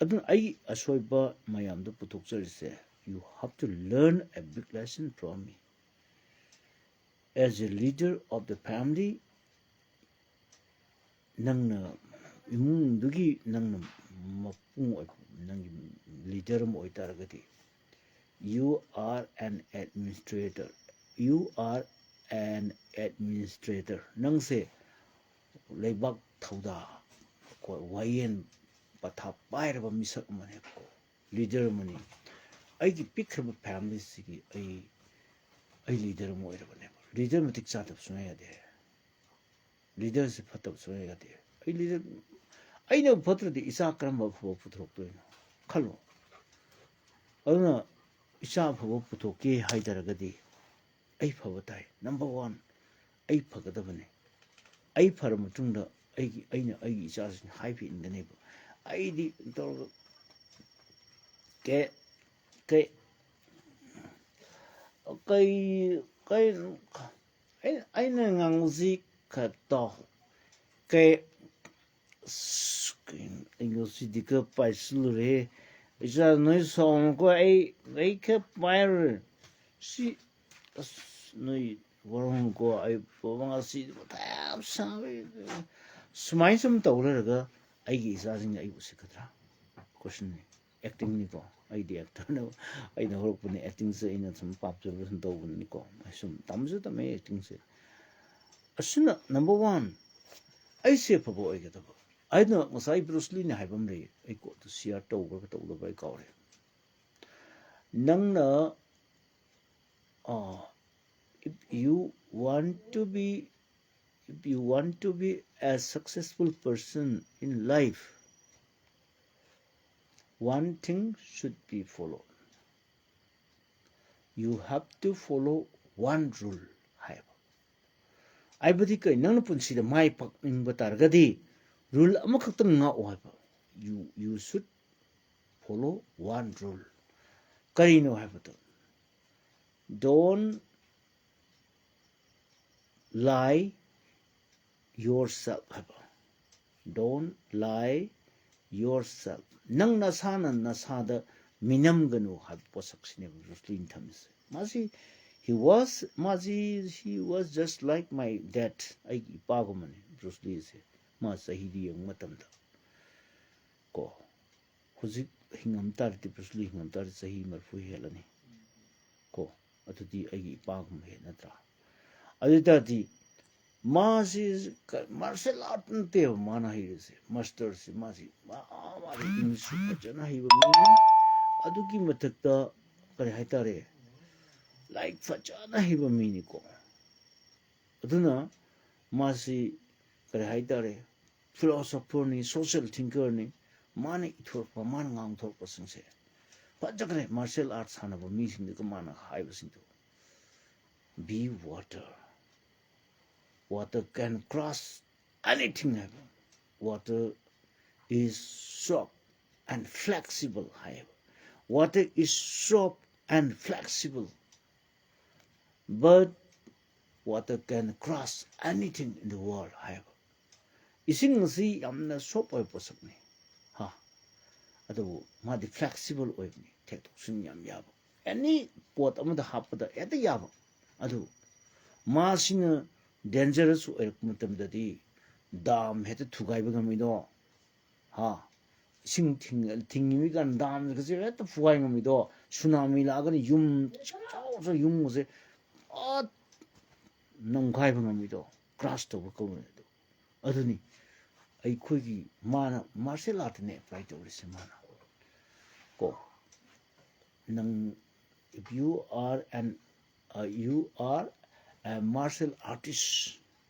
ꯑꯗꯨꯅ ꯑꯩ ꯑꯁꯣꯏꯕ ꯃꯌꯥꯝꯗꯣ ꯄꯨꯊꯣꯛꯆꯔꯤꯁꯦ, you have to learn a big lesson from me. As a leader of the family, ꯅꯪꯅ ꯏꯃꯨꯡꯗꯨꯒꯤ ꯅꯪꯅ ꯃꯄꯨꯡ ꯑꯣꯏꯕ, ꯅꯪꯒꯤ leader ꯑꯃ ꯑꯣꯏꯇꯥꯔꯒꯗꯤ, you are an administrator, you are an administrator, ꯅꯪꯁꯦ ꯂꯩꯕꯥꯛ ꯊꯧꯗꯥ, ꯀꯣ, ꯋꯥꯌꯦꯜ ꯄꯊꯥꯞ ꯄꯥꯏꯔꯕ ꯃꯤꯁꯛ ꯑꯃꯅꯦꯕꯀꯣ, leader ꯑꯃꯅꯤ꯫ ꯑꯩꯒꯤ ꯄꯤꯛꯈ꯭ꯔꯕ familyꯁꯤꯒꯤ ꯑꯩ, ꯑꯩ leader ꯑꯃ ꯑꯣꯏꯔꯕꯅꯦꯕ꯫ Leader ꯃꯇꯤꯛ ꯆꯥꯗꯕ ꯁꯨꯡꯌꯥ ꯌꯥꯗꯦ꯫ Leaderꯁꯤ ꯐꯠꯇꯕ ꯁꯨꯡꯌꯥ ꯌꯥꯗꯦ꯫ ꯑꯩ leader, ꯑꯩꯅ ꯐꯠꯇ꯭ꯔꯗꯤ ꯏꯆꯥ ꯀꯔꯝꯕ ꯑꯐꯕ ꯄꯨꯊꯣꯔꯛꯇꯣꯏꯅꯣ? ꯈꯜꯂꯣ꯫ ꯑꯗꯨꯅ ꯏꯆꯥ ꯑꯐꯕ ꯄꯨꯊꯣꯛꯀꯦ ꯍꯥꯏ ꯇꯥꯔꯒꯗꯤ ꯑꯩ ꯐꯕ ꯇꯥꯏ꯫ Number one, ꯑꯩ ꯐꯒꯗꯕꯅꯤ꯫ ꯑꯩ ꯐꯔ ꯃꯇꯨꯡꯗ ꯑꯩꯒꯤ, ꯑꯩꯅ ꯑꯩꯒꯤ ꯏꯆꯥꯁꯤꯡ ꯍꯥꯏꯕ ꯏꯟꯒꯅꯦꯕ꯫ ꯑꯩꯗꯤ ꯇꯧꯔꯒ ꯀꯦ-, ꯀꯩ-, ꯀꯩ-, ꯀꯩ-, ꯑꯩ-, ꯑꯩꯅ ꯉꯥꯡꯕꯁꯤ ꯈꯔ ꯇꯥꯎ꯫ ꯀꯩ-, ꯑꯁ, ꯀꯩꯅꯣ, ꯑꯩ ꯉꯁꯤꯗꯤ ꯈꯔ ꯄꯥꯏꯁꯤꯜꯂꯨꯔꯦ꯫ ꯏꯆꯥ, ꯅꯣꯏ ꯁꯥꯎꯅꯨꯀꯣ, ꯑꯩ, ꯑꯩ ꯈꯔ ꯄꯥꯏꯔꯨꯔꯦ꯫ ꯁꯤ, ꯑꯁ, ꯅꯣꯏ ꯋꯥꯔꯧꯅꯨꯀꯣ, ꯑꯩ ꯕꯕꯥ ꯉꯁꯤ ꯃꯊꯥ ꯌꯥꯝ ꯁꯥꯔꯦ꯫ ꯁꯨꯃꯥꯏꯅ ꯁꯨꯝ ꯇꯧ ꯂꯩꯔꯒ ꯑꯩꯒꯤ ꯏꯆꯥꯁꯤꯡꯅ ꯑꯩ ꯎꯁꯤꯠꯀꯗ꯭ꯔꯥ? Questionꯅꯤ꯫ Actingꯅꯤꯀꯣ꯫ ꯑꯩꯗꯤ actorꯅ, ꯑꯩꯅ ꯍꯧꯔꯛꯄꯅꯤ, actingꯁꯦ ꯑꯩꯅ ꯁꯨꯝ ꯄꯥꯝꯖꯕ ꯁꯨꯝ ꯇꯧꯕꯅꯤꯀꯣ꯫ ꯑꯩ ꯁꯨꯝ ꯇꯝꯁꯨ ꯇꯝꯃꯦ actingꯁꯦ꯫ ꯑꯁꯤꯅ number one, ꯑꯩꯁꯦ ꯑꯐꯕ ꯑꯣꯏꯒꯗꯕ꯫ ꯑꯩꯅ ꯉꯁꯥꯏ Bruce Leeꯅ ꯍꯥꯏꯕ ꯑꯃ ꯂꯩ, ꯑꯩ quoteꯇꯨ share ꯇꯧꯕ꯭ꯔꯥ ꯇꯧꯗꯕ꯭ꯔꯥ ꯑꯩ ꯀꯥꯎꯔꯦ꯫ ꯅꯪꯅ, ꯑ, If you want to be, if you want to be a successful person in life, one thing should be followed. You have to follow one rule ꯍꯥꯏꯕ꯫ ꯍꯥꯏꯕꯗꯤ ꯀꯩ, ꯅꯪꯅ ꯄꯨꯟꯁꯤꯗ ꯃꯥꯏ ꯄꯥꯛꯅꯤꯡꯕ ꯇꯥꯔꯒꯗꯤ rule ꯑꯃꯈꯛꯇꯪ ꯉꯥꯛꯑꯣ ꯍꯥꯏꯕ꯫ You, you should follow one rule. ꯀꯔꯤꯅꯣ ꯍꯥꯏꯕꯗꯣ, don't lie yourself ꯍꯥꯏꯕ꯫ Don't lie yourself. ꯅꯪ ꯅꯁꯥꯅ ꯅꯁꯥꯗ ꯃꯤꯅꯝꯒꯅꯨ ꯍꯥꯏꯕ ꯄꯣꯠꯁꯛꯁꯤꯅꯦꯕ ꯕ꯭ꯔꯨꯁ ꯂꯤꯅ ꯊꯝꯃꯤꯁꯦ꯫ ꯃꯥꯁꯤ, he was, ꯃꯥꯁꯤ, he was just like my dad. ꯑꯩꯒꯤ ꯏꯄꯥꯒꯨꯝꯕꯅꯤ ꯕ꯭ꯔꯨꯁ ꯂꯤꯁꯦ꯫ ꯃꯥ ꯆꯍꯤꯗꯤ ꯌꯦꯡꯕ ꯃꯇꯝꯗ ꯀꯣ, ꯍꯧꯖꯤꯛ ꯍꯤꯡꯉꯝ ꯇꯥꯔꯗꯤ, ꯕ꯭ꯔꯨꯁ ꯂꯤ ꯍꯤꯡꯉꯝ ꯇꯥꯔꯗꯤ ꯆꯍꯤ ꯃꯔꯤꯐꯨ ꯍꯦꯜꯂꯅꯤ ꯀꯣ꯫ ꯑꯗꯨꯗꯤ ꯑꯩꯒꯤ ꯏꯄꯥꯒꯨꯝꯕ ꯍꯦꯟ ꯅꯠꯇ꯭ꯔꯥ? ꯑꯗꯨ ꯑꯣꯏ ꯇꯥꯔꯗꯤ ꯃꯥꯁꯤ ꯀ-, martial art ꯅꯠꯇꯦꯕ ꯃꯥꯅ ꯍꯩꯔꯤꯁꯦ, ꯃꯥꯁꯇꯔꯁꯦ꯫ ꯃꯥꯁꯤ ꯃꯥ, ꯃꯥꯁꯤ ꯏꯪꯂꯤꯁꯁꯨ ꯐꯖꯅ ꯍꯩꯕ ꯃꯤꯅꯤ, ꯑꯗꯨꯒꯤ ꯃꯊꯛꯇ ꯀꯔꯤ ꯍꯥꯏꯇꯥꯔꯦ, ꯂꯥꯏꯔꯤꯛ ꯐꯖꯅ ꯍꯩꯕ ꯃꯤꯅꯤꯀꯣ꯫ ꯑꯗꯨꯅ ꯃꯥꯁꯤ ꯀꯔꯤ ꯍꯥꯏꯇꯥꯔꯦ, philosopherꯅꯤ, social thinkerꯅꯤ꯫ ꯃꯥꯅ ꯏꯊꯣꯔꯛꯄ, ꯃꯥꯅ ꯉꯥꯡꯊꯣꯔꯛꯄꯁꯤꯡꯁꯦ ꯐꯖꯈ꯭ꯔꯦ꯫ Martial art ꯁꯥꯟꯅꯕ ꯃꯤꯁꯤꯡꯗꯨꯒ ꯃꯥꯅ ꯍꯥꯏꯕꯁꯤꯡꯗꯣ, "Be water, water can crush anything" ꯍꯥꯏꯕ꯫ "Water is soft and flexible" ꯍꯥꯏꯌꯦꯕ꯫ "Water is soft and flexible, but water can crush anything in the world" ꯍꯥꯏꯕ꯫ ꯏꯁꯤꯡ ꯑꯁꯤ ꯌꯥꯝꯅ soft ꯑꯣꯏꯕ ꯄꯣꯠꯁꯛꯅꯤ, ꯍꯥ, ꯑꯗꯨꯕꯨ ꯃꯥꯗꯤ flexible ꯑꯣꯏꯕꯅꯤ, ꯊꯦꯛꯇꯣꯛ ꯊꯦꯛꯆꯤꯟ ꯌꯥꯝ ꯌꯥꯕ, any ꯄꯣꯠ ꯑꯃꯗ ꯍꯥꯞꯄꯗ ꯍꯦꯛꯇ ꯌꯥꯕ꯫ ꯑꯗꯨ ꯃꯥꯁꯤꯅ dangerous ꯑꯣꯏꯔꯛꯄ ꯃꯇꯝꯗꯗꯤ dam ꯍꯦꯛꯇ ꯊꯨꯒꯥꯏꯕ ꯉꯝꯃꯤꯗꯣ, ꯍꯥ, ꯏꯁꯤꯡ ꯊꯤꯡ-, ꯊꯤꯡꯉꯤꯃꯤ ꯀꯥꯟꯗ damꯒꯁꯦ ꯍꯦꯛꯇ ꯐꯨꯒꯥꯏ ꯉꯝꯃꯤꯗꯣ, tsunami ꯂꯥꯛꯑꯒꯅ ꯌꯨꯝ ꯆꯥꯎ ꯆꯥꯎ ꯌꯨꯝꯒꯁꯦ ꯑꯥ ꯅꯝꯈꯥꯏꯕ ꯉꯝꯃꯤꯗꯣ, crush ꯇꯧꯕ ꯀꯧꯋꯦ ꯑꯗꯨ꯫ ꯑꯗꯨꯅꯤ ꯑꯩꯈꯣꯏꯒꯤ ꯃꯥꯅ martial artꯅꯦ apply ꯇꯧꯔꯤꯁꯦ ꯃꯥꯅ꯫ ꯀꯣ, ꯅꯪ, if you are an, uh, you are martial artist,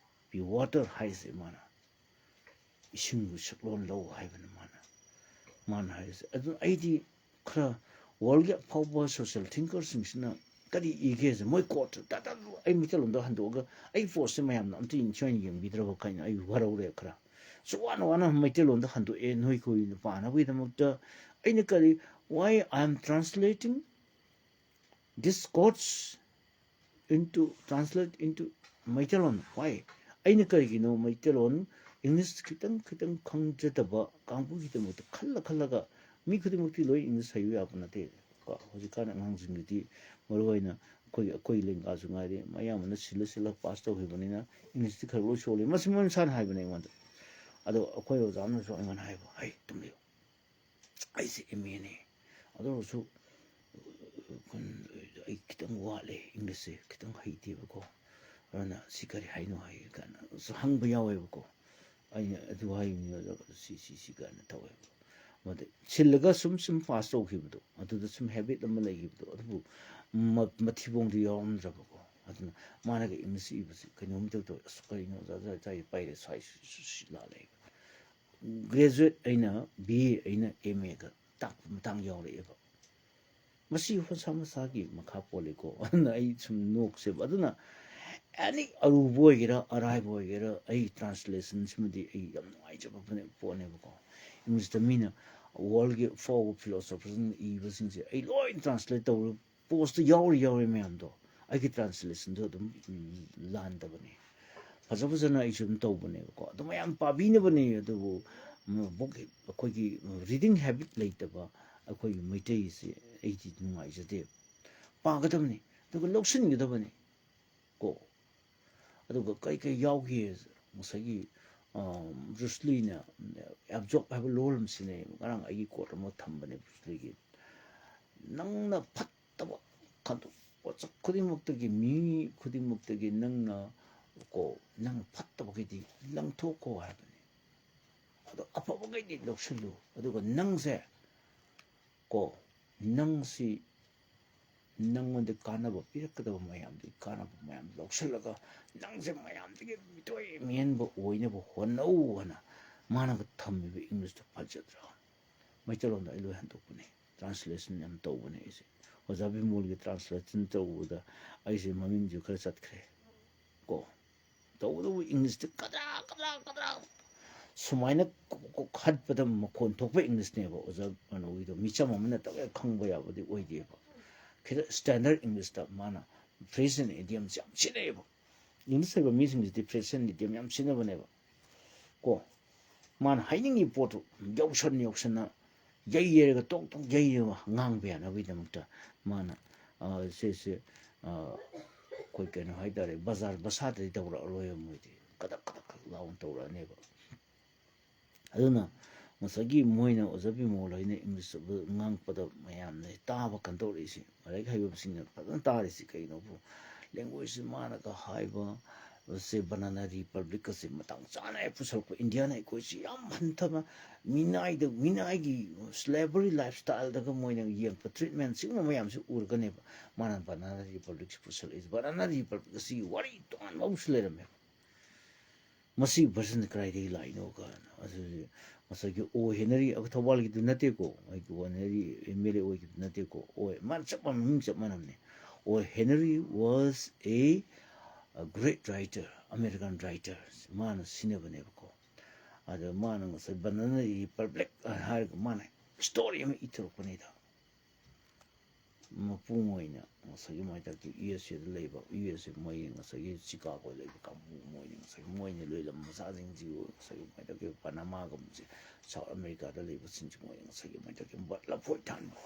be water ꯍꯥꯏꯁꯦ ꯃꯥꯅ ꯏꯁꯤꯡꯕꯨ ꯁꯛꯂꯣꯟ ꯂꯧ ꯍꯥꯏꯕꯅꯤ ꯃꯥꯅ ꯃꯥꯅ ꯍꯥꯏꯔꯤꯁꯦ꯫ ꯑꯗꯨ ꯑꯩꯗꯤ ꯈꯔ ꯋꯥꯔꯜꯒꯤ ꯑꯐꯥꯎꯕ ꯁꯣꯁꯤꯌꯦꯜ ꯊꯤꯡꯀꯔꯁꯤꯡꯁꯤꯅ ꯀꯔꯤ ꯏꯒꯦꯁꯦ ꯃꯣꯏ ꯀꯣꯠꯁꯦ ꯇꯥ ꯑꯩ ꯃꯩꯇꯩꯂꯣꯟꯗ ꯍꯟꯗꯣꯛꯑꯒ ꯑꯩ ꯄꯣꯁꯁꯦ ꯃꯌꯥꯝꯅ ꯑꯝꯇ ꯁꯣꯏꯅ ꯌꯦꯡꯕꯤꯗ꯭ꯔꯕ ꯀꯩꯅꯣ ꯑꯩ ꯋꯥꯔꯧꯔꯦ ꯈꯔ꯫ ꯁꯨ ꯋꯥꯅ ꯋꯥꯅ ꯃꯩꯇꯩꯂꯣꯟꯗ ꯍꯟꯗꯣꯛꯑꯦ ꯅꯣꯏ ꯀꯣꯏꯅ ꯄꯥꯅꯕꯒꯤꯗꯃꯛꯇ꯫ ꯑꯩꯅ ꯀꯔꯤ, why I am translating this quotes into translate into Meiteilon? Why? ꯑꯩꯅ ꯀꯔꯤꯒꯤꯅꯣ ꯃꯩꯇꯩꯂꯣꯟ ꯏꯪꯂꯤꯁ ꯈꯤꯇꯪ ꯈꯤꯇꯪ ꯈꯪꯖꯗꯕ ꯀꯥꯡꯕꯨꯒꯤꯗꯃꯛꯇ ꯈꯜꯂ ꯈꯜꯂꯒ, ꯃꯤ ꯈꯨꯗꯤꯡꯃꯛꯇꯤ ꯂꯣꯏ ꯏꯪꯂꯤꯁ ꯍꯩꯕ ꯌꯥꯕ ꯅꯠꯇꯦ꯫ ꯀꯣ, ꯍꯧꯖꯤꯛꯀꯥꯟ ꯑꯉꯥꯡꯁꯤꯡꯒꯤꯗꯤ ꯃꯔꯨ ꯑꯣꯏꯅ ꯑꯩꯈꯣꯏ ꯑꯩꯈꯣꯏ ꯂꯦꯡꯒꯥꯁꯨ ꯉꯥꯏꯔꯦ ꯑꯌꯥꯝꯕꯅ ꯁꯤꯜꯂ ꯁꯤꯜꯂ ꯄꯥꯁ ꯇꯧꯈꯤꯕꯅꯤꯅ ꯏꯪꯂꯤꯁꯇꯤ ꯈꯔ ꯂꯣꯏ ꯁꯣꯜꯂꯤ꯫ ꯃꯁꯤ ꯃꯣꯏ ꯃꯁꯥꯅ ꯍꯥꯏꯕꯅꯦ ꯑꯩꯉꯣꯟꯗ꯫ ꯑꯗꯣ ꯑꯩꯈꯣꯏ ꯑꯣꯖꯥ ꯑꯃꯅꯁꯨ ꯑꯩꯉꯣꯟꯗ ꯍꯥꯏꯕ, "ꯍꯩ ꯇꯨꯝꯕꯤꯌꯨ, ꯑꯩꯁꯦ ꯑꯦꯝ ꯑꯦꯅꯤ, ꯑꯗꯨ ꯑꯣꯏꯔꯁꯨ ꯑꯩ ꯈꯤꯇꯪ ꯋꯥꯠꯂꯦ, ꯏꯪꯂꯤꯁꯁꯦ ꯈꯤꯇꯪ ꯍꯩꯇꯦꯕꯀꯣ, ꯑꯗꯨꯅ ꯁꯤ ꯀꯔꯤ ꯍꯥꯏꯅꯣ ꯍꯥꯏ ꯀꯥꯏꯅꯁꯨ ꯍꯪꯕ ꯌꯥꯎꯋꯦꯕꯀꯣ꯫ ꯑꯩꯅ ꯑꯗꯨ ꯍꯥꯏꯕꯅꯤ, ꯑꯗꯨꯒ ꯁꯤ ꯁꯤ ꯁꯤ ꯀꯥꯏꯅ ꯇꯧꯋꯦꯕ꯫ ꯃꯗ ꯁꯤꯜꯂꯒ ꯁꯨꯝ ꯁꯨꯝ ꯄꯥꯁ ꯇꯧꯈꯤꯕꯗꯣ ꯑꯗꯨꯗ ꯁꯨꯝ ꯍꯦꯕꯤꯠ ꯑꯃ ꯂꯩꯈꯤꯕꯗꯣ ꯑꯗꯨꯕꯨ ꯃ- ꯃꯊꯤꯕꯣꯡꯗꯤ ꯌꯥꯎꯔꯝꯗ꯭ꯔꯕꯀꯣ꯫ ꯑꯗꯨꯅ ꯃꯥꯅꯒ ꯏꯪꯂꯤꯁ ꯏꯕꯁꯤ ꯀꯩꯅꯣꯝ ꯇꯧ ꯇꯧꯋꯦ, "ꯑꯁ ꯀꯔꯤꯅꯣ ꯑꯣꯖꯥ ꯄꯥꯏꯔꯦ ꯁ꯭ꯋꯥꯏ ꯁꯤ ꯂꯥꯜꯂꯦ"꯫ ꯒ꯭ꯔꯦꯖꯨꯋꯦꯠ ꯑꯩꯅ ꯕꯤ ꯑꯦ ꯑꯩꯅ ꯑꯦꯝ ꯑꯦꯒ ꯇꯥꯛꯄ ꯃꯇꯥꯡ ꯌꯥꯎꯔꯛꯑꯦꯕ꯫ ꯃꯁꯤ ꯃꯁꯥ ꯃꯁꯥꯒꯤ ꯃꯈꯥ ꯄꯣꯜꯂꯤꯀꯣ꯫ ꯑꯗꯨꯅ ꯑꯩ ꯁꯨꯝ ꯅꯣꯛꯁꯦꯕ꯫ ꯑꯗꯨꯅ ꯑꯦꯅꯤ ꯑꯔꯨꯕ ꯑꯣꯏꯒꯦꯔꯥ ꯑꯔꯥꯏꯕ ꯑꯣꯏꯒꯦꯔꯥ ꯑꯩ ꯇ꯭ꯔꯥꯟꯁꯂꯦꯁꯟꯁꯤꯃꯗꯤ ꯑꯩ ꯌꯥꯝ ꯅꯨꯡꯉꯥꯏꯖꯕ ꯄꯣꯠꯅꯦꯕꯀꯣ꯫ ꯏꯪꯂꯤꯁꯇ ꯃꯤꯅ ꯋꯥꯔꯜꯒꯤ ꯐꯥꯎꯕ ꯐꯤꯂꯣꯁꯣꯐꯔꯁꯤꯡꯅ ꯏꯕꯁꯤꯡꯁꯦ ꯑꯩ ꯂꯣꯏ ꯇ꯭ꯔꯥꯟꯁꯂꯦꯠ ꯇꯧꯔ ꯄꯣꯁꯇ ꯌꯥꯎꯔꯤ ꯌꯥꯎꯔꯤ ꯃꯌꯥꯝꯗꯣ ꯑꯩꯒꯤ ꯇ꯭ꯔꯥꯟꯁꯂꯦꯁꯟꯗꯣ ꯑꯗꯨꯝ ꯂꯥꯟꯗꯕꯅꯦ꯫ ꯐꯖ ꯐꯖꯅ ꯑꯩꯁꯨ ꯑꯗꯨꯝ ꯇꯧꯕꯅꯦꯕꯀꯣ꯫ ꯑꯗꯨ ꯃꯌꯥꯝ ꯄꯥꯕꯤꯅꯕꯅꯦ꯫ ꯑꯗꯨꯕꯨ ꯕꯨꯛ ꯑꯩꯈꯣꯏꯒꯤ ꯔꯤꯗꯤꯡ ꯍꯦꯕꯤꯠ ꯂꯩꯇꯕ ꯑꯩꯈꯣꯏꯒꯤ ꯃꯩꯇꯩꯁꯦ ꯑꯩꯗꯤ ꯅꯨꯡꯉꯥꯏꯖꯗꯦ꯫ ꯄꯥꯒꯗꯕꯅꯤ ꯑꯗꯨꯒ ꯂꯧꯁꯤꯟꯒꯗꯕꯅꯤ ꯀꯣ꯫ ꯑꯗꯨꯒ ꯀꯩ ꯀꯩ ꯌꯥꯎꯒꯦ? ꯉꯁꯥꯏꯒꯤ ꯕ꯭ꯔꯨꯁꯂꯤꯅ ꯑꯦꯞꯖꯣꯞ ꯍꯥꯏꯕ ꯂꯣꯜ ꯑꯃ ꯁꯤꯖꯤꯟꯅꯩ꯫ ꯉꯔꯥꯡ ꯑꯩꯒꯤ ꯀꯣꯠ ꯑꯃ ꯊꯝꯕꯅꯦ ꯕ꯭ꯔꯨꯁꯂꯤꯒꯤ, "ꯅꯪꯅ ꯐꯠꯇꯕ ꯈꯟꯗꯣꯛ ꯄꯣꯠꯁꯛ ꯈꯨꯗꯤꯡꯃꯛꯇꯒꯤ, ꯃꯤ ꯈꯨꯗꯤꯡꯃꯛꯇꯒꯤ ꯅꯪꯅ ꯀꯣ ꯅꯪ ꯐꯠꯇꯕꯈꯩꯗꯤ ꯂꯪꯊꯣꯛꯈꯣ" ꯍꯥꯏꯕꯅꯤ꯫ ꯑꯗꯣ ꯑꯐꯕꯈꯩꯗꯤ ꯂꯧꯁꯤꯜꯂꯨ꯫ ꯑꯗꯨꯒ ꯅꯪꯁꯦ ꯀꯣ ꯅꯪꯁꯤ ꯅꯪꯉꯣꯟꯗ ꯀꯥꯟꯅꯕ ꯄꯤꯔꯛꯀꯗꯕ ꯃꯌꯥꯝꯗꯨꯒꯤ ꯀꯥꯟꯅꯕ ꯃꯌꯥꯝ ꯂꯧꯁꯤꯜꯂꯒ ꯅꯪꯁꯦ ꯃꯌꯥꯝꯗꯒꯤ ꯃꯤꯊꯣꯏ ꯃꯤꯍꯦꯟꯕ ꯑꯣꯏꯅꯕ ꯍꯣꯠꯅꯧ ꯍꯥꯏꯅ ꯃꯥꯅꯒ ꯊꯝꯃꯤꯕ English ꯇꯣ ꯐꯖꯗ꯭ꯔꯥ? ꯃꯩꯇꯩꯂꯣꯟꯗ ꯑꯩ ꯂꯣꯏ ꯍꯟꯗꯣꯛꯄꯅꯦ, translation ꯌꯥꯝ ꯇꯧꯕꯅꯦ ꯑꯩꯁꯦ꯫ ꯑꯣꯖꯥ ꯕꯤꯃꯣꯜꯒꯤ translation ꯇꯧꯕꯗ ꯑꯩꯁꯦ ꯃꯃꯤꯡꯁꯨ ꯈꯔ ꯆꯠꯈ꯭ꯔꯦ ꯀꯣ꯫ ꯇꯧꯕꯇꯕꯨ English ꯇ ꯀꯗ꯭ꯔꯥ ꯀꯗ꯭ꯔꯥ ꯀꯗ꯭ꯔꯥ ꯁꯨꯃꯥꯏꯅ ꯀꯣꯛ ꯀꯣꯛ ꯍꯠꯄꯗ ꯃꯈꯣꯟ ꯊꯣꯛꯄ English ꯅꯦꯕ ꯑꯣꯖꯥ ꯀꯩꯅꯣꯒꯤꯗꯣ꯫ ꯃꯤꯆꯝ ꯑꯃꯅ ꯇꯧꯔꯦ ꯈꯪꯕ ꯌꯥꯕꯗꯤ ꯑꯣꯏꯗꯦꯕ꯫ ꯈꯤꯇꯪ standard English ꯇ ꯃꯥꯅ phrase and idiom ꯁꯦ ꯌꯥꯝ ꯁꯤꯖꯤꯟꯅꯩꯌꯦꯕ꯫ English ꯍꯩꯕ ꯃꯤꯁꯤꯡꯁꯤꯗꯤ phrase and idiom ꯌꯥꯝ ꯁꯤꯖꯤꯟꯅꯕꯅꯦꯕ ꯀꯣ꯫ ꯃꯥꯅ ꯍꯥꯏꯅꯤꯡꯉꯤ ꯄꯣꯠꯇꯨ ꯌꯧꯁꯟ ꯌꯧꯁꯟꯅ ꯌꯩ ꯌꯩꯔꯒ ꯇꯣꯛ ꯇꯣꯛ ꯌꯩꯔꯒ ꯉꯥꯡꯕ ꯌꯥꯅꯕꯒꯤꯗꯃꯛꯇ ꯃꯥꯅ, ꯑ, ꯁꯤꯁꯦ, ꯑ, ꯑꯩꯈꯣꯏ ꯀꯩꯅꯣ ꯍꯥꯏꯇꯥꯔꯦ, ꯕꯖꯥꯔ ꯕꯁꯥꯗꯗꯤ ꯇꯧꯔꯛꯑꯔꯣꯏꯕ, ꯃꯣꯏꯗꯤ ꯀꯗꯛ ꯀꯗꯛ ꯀꯗꯛ ꯂꯥꯎꯅ ꯇꯧꯔꯛꯑꯅꯦꯕ꯫ ꯑꯗꯨꯅ ꯉꯁꯥꯏꯒꯤ ꯃꯣꯏꯅ ꯑꯣꯖꯥ ꯕꯤꯃꯣꯜ ꯍꯣꯏꯅ English ꯉꯥꯡꯉꯛꯄꯗ ꯃꯌꯥꯝꯅ ꯇꯥꯕ ꯀꯟꯗꯧꯔꯛꯏꯁꯤ, ꯂꯥꯏꯔꯤꯛ ꯍꯩꯕꯁꯤꯡꯅ ꯐꯖꯅ ꯇꯥꯔꯤꯁꯤ ꯀꯩꯅꯣꯕꯨ, language ꯁꯤ ꯃꯥꯅꯒ ꯍꯥꯏꯕ ꯁꯦ, Banana Republic ꯀꯁꯦ ꯃꯇꯥꯡ ꯆꯥꯅ ꯍꯦꯛ ꯄꯨꯁꯜꯂꯛꯄ, ꯏꯟꯗꯤꯌꯥꯅ ꯑꯩꯈꯣꯏꯁꯤ ꯌꯥꯝ ꯍꯟꯊꯕ ꯃꯤꯅꯥꯏꯗ, ꯃꯤꯅꯥꯏꯒꯤ slavery lifestyle ꯗꯒ ꯃꯣꯏꯅ ꯌꯦꯡꯕ treatment ꯁꯤꯒꯨꯝꯕ ꯃꯌꯥꯝꯁꯤ ꯎꯔꯒꯅꯦꯕ ꯃꯥꯅ Banana Republic ꯁꯤ ꯄꯨꯁꯜꯂꯛꯏꯁꯦ꯫ Banana Republic ꯑꯁꯤꯒꯤ ꯋꯥꯔꯤ ꯇꯣꯉꯥꯟꯕ ꯑꯃꯁꯨ ꯂꯩꯔꯝꯃꯦꯕ꯫ ꯃꯁꯤ version ꯁꯤ ꯀꯗꯥꯏꯗꯒꯤ ꯂꯥꯛꯏꯅꯣ ꯀꯥꯏꯅ꯫ ꯑꯗꯨꯗꯤ ꯉꯁꯥꯏꯒꯤ ꯑꯣ ꯍꯦꯅꯔꯤ, ꯑꯩꯈꯣꯏ ꯊꯧꯕꯥꯜꯒꯤꯗꯨ ꯅꯠꯇꯦꯀꯣ, ꯑꯩꯒꯤ ꯑꯣ ꯍꯦꯅꯔꯤ M L A ꯑꯣꯏꯈꯤꯕꯗꯨ ꯅꯠꯇꯦꯀꯣ, ꯑꯣ ꯃꯥꯅ ꯆꯞ ꯃꯥꯟꯅ, ꯃꯃꯤꯡ ꯆꯞ ꯃꯥꯟꯅꯕꯅꯦ꯫ ꯑꯣ Henry was a, a great writer, American writer, ꯃꯥꯅ ꯁꯤꯖꯤꯟꯅꯕꯅꯦꯕꯀꯣ꯫ ꯑꯗ ꯃꯥꯅ ꯉꯁꯥꯏ Banana Republic ꯍꯥꯏꯔꯒ ꯃꯥꯅ story ꯑꯃ ꯏꯊꯣꯔꯛꯄꯅꯤꯗ꯫ ꯃꯄꯨꯡ ꯑꯣꯏꯅ ꯉꯁꯥꯏꯒꯤ ꯃꯥꯏ ꯇꯥꯛꯇꯤ U S A ꯗ ꯂꯩꯕ, U S A ꯃꯣꯏ ꯉꯁꯥꯏꯒꯤ Chicago ꯗ ꯂꯩꯕ ꯀꯥꯡꯕꯨ, ꯃꯣꯏꯅ ꯉꯁꯥꯏꯒꯤ ꯃꯣꯏꯅ ꯂꯣꯏꯂꯝ ꯃꯆꯥꯁꯤꯡꯁꯤꯕꯨ ꯉꯁꯥꯏꯒꯤ ꯃꯥꯏ ꯇꯥꯛꯇꯤ Panama ꯒꯨꯝꯕꯁꯦ, South America ꯗ ꯂꯩꯕꯁꯤꯡꯁꯦ ꯃꯣꯏꯅ ꯉꯁꯥꯏꯒꯤ ꯃꯥꯏ ꯇꯥꯛꯇꯤ ꯕꯠ ꯂꯐꯣꯏ ꯊꯥꯟꯕ,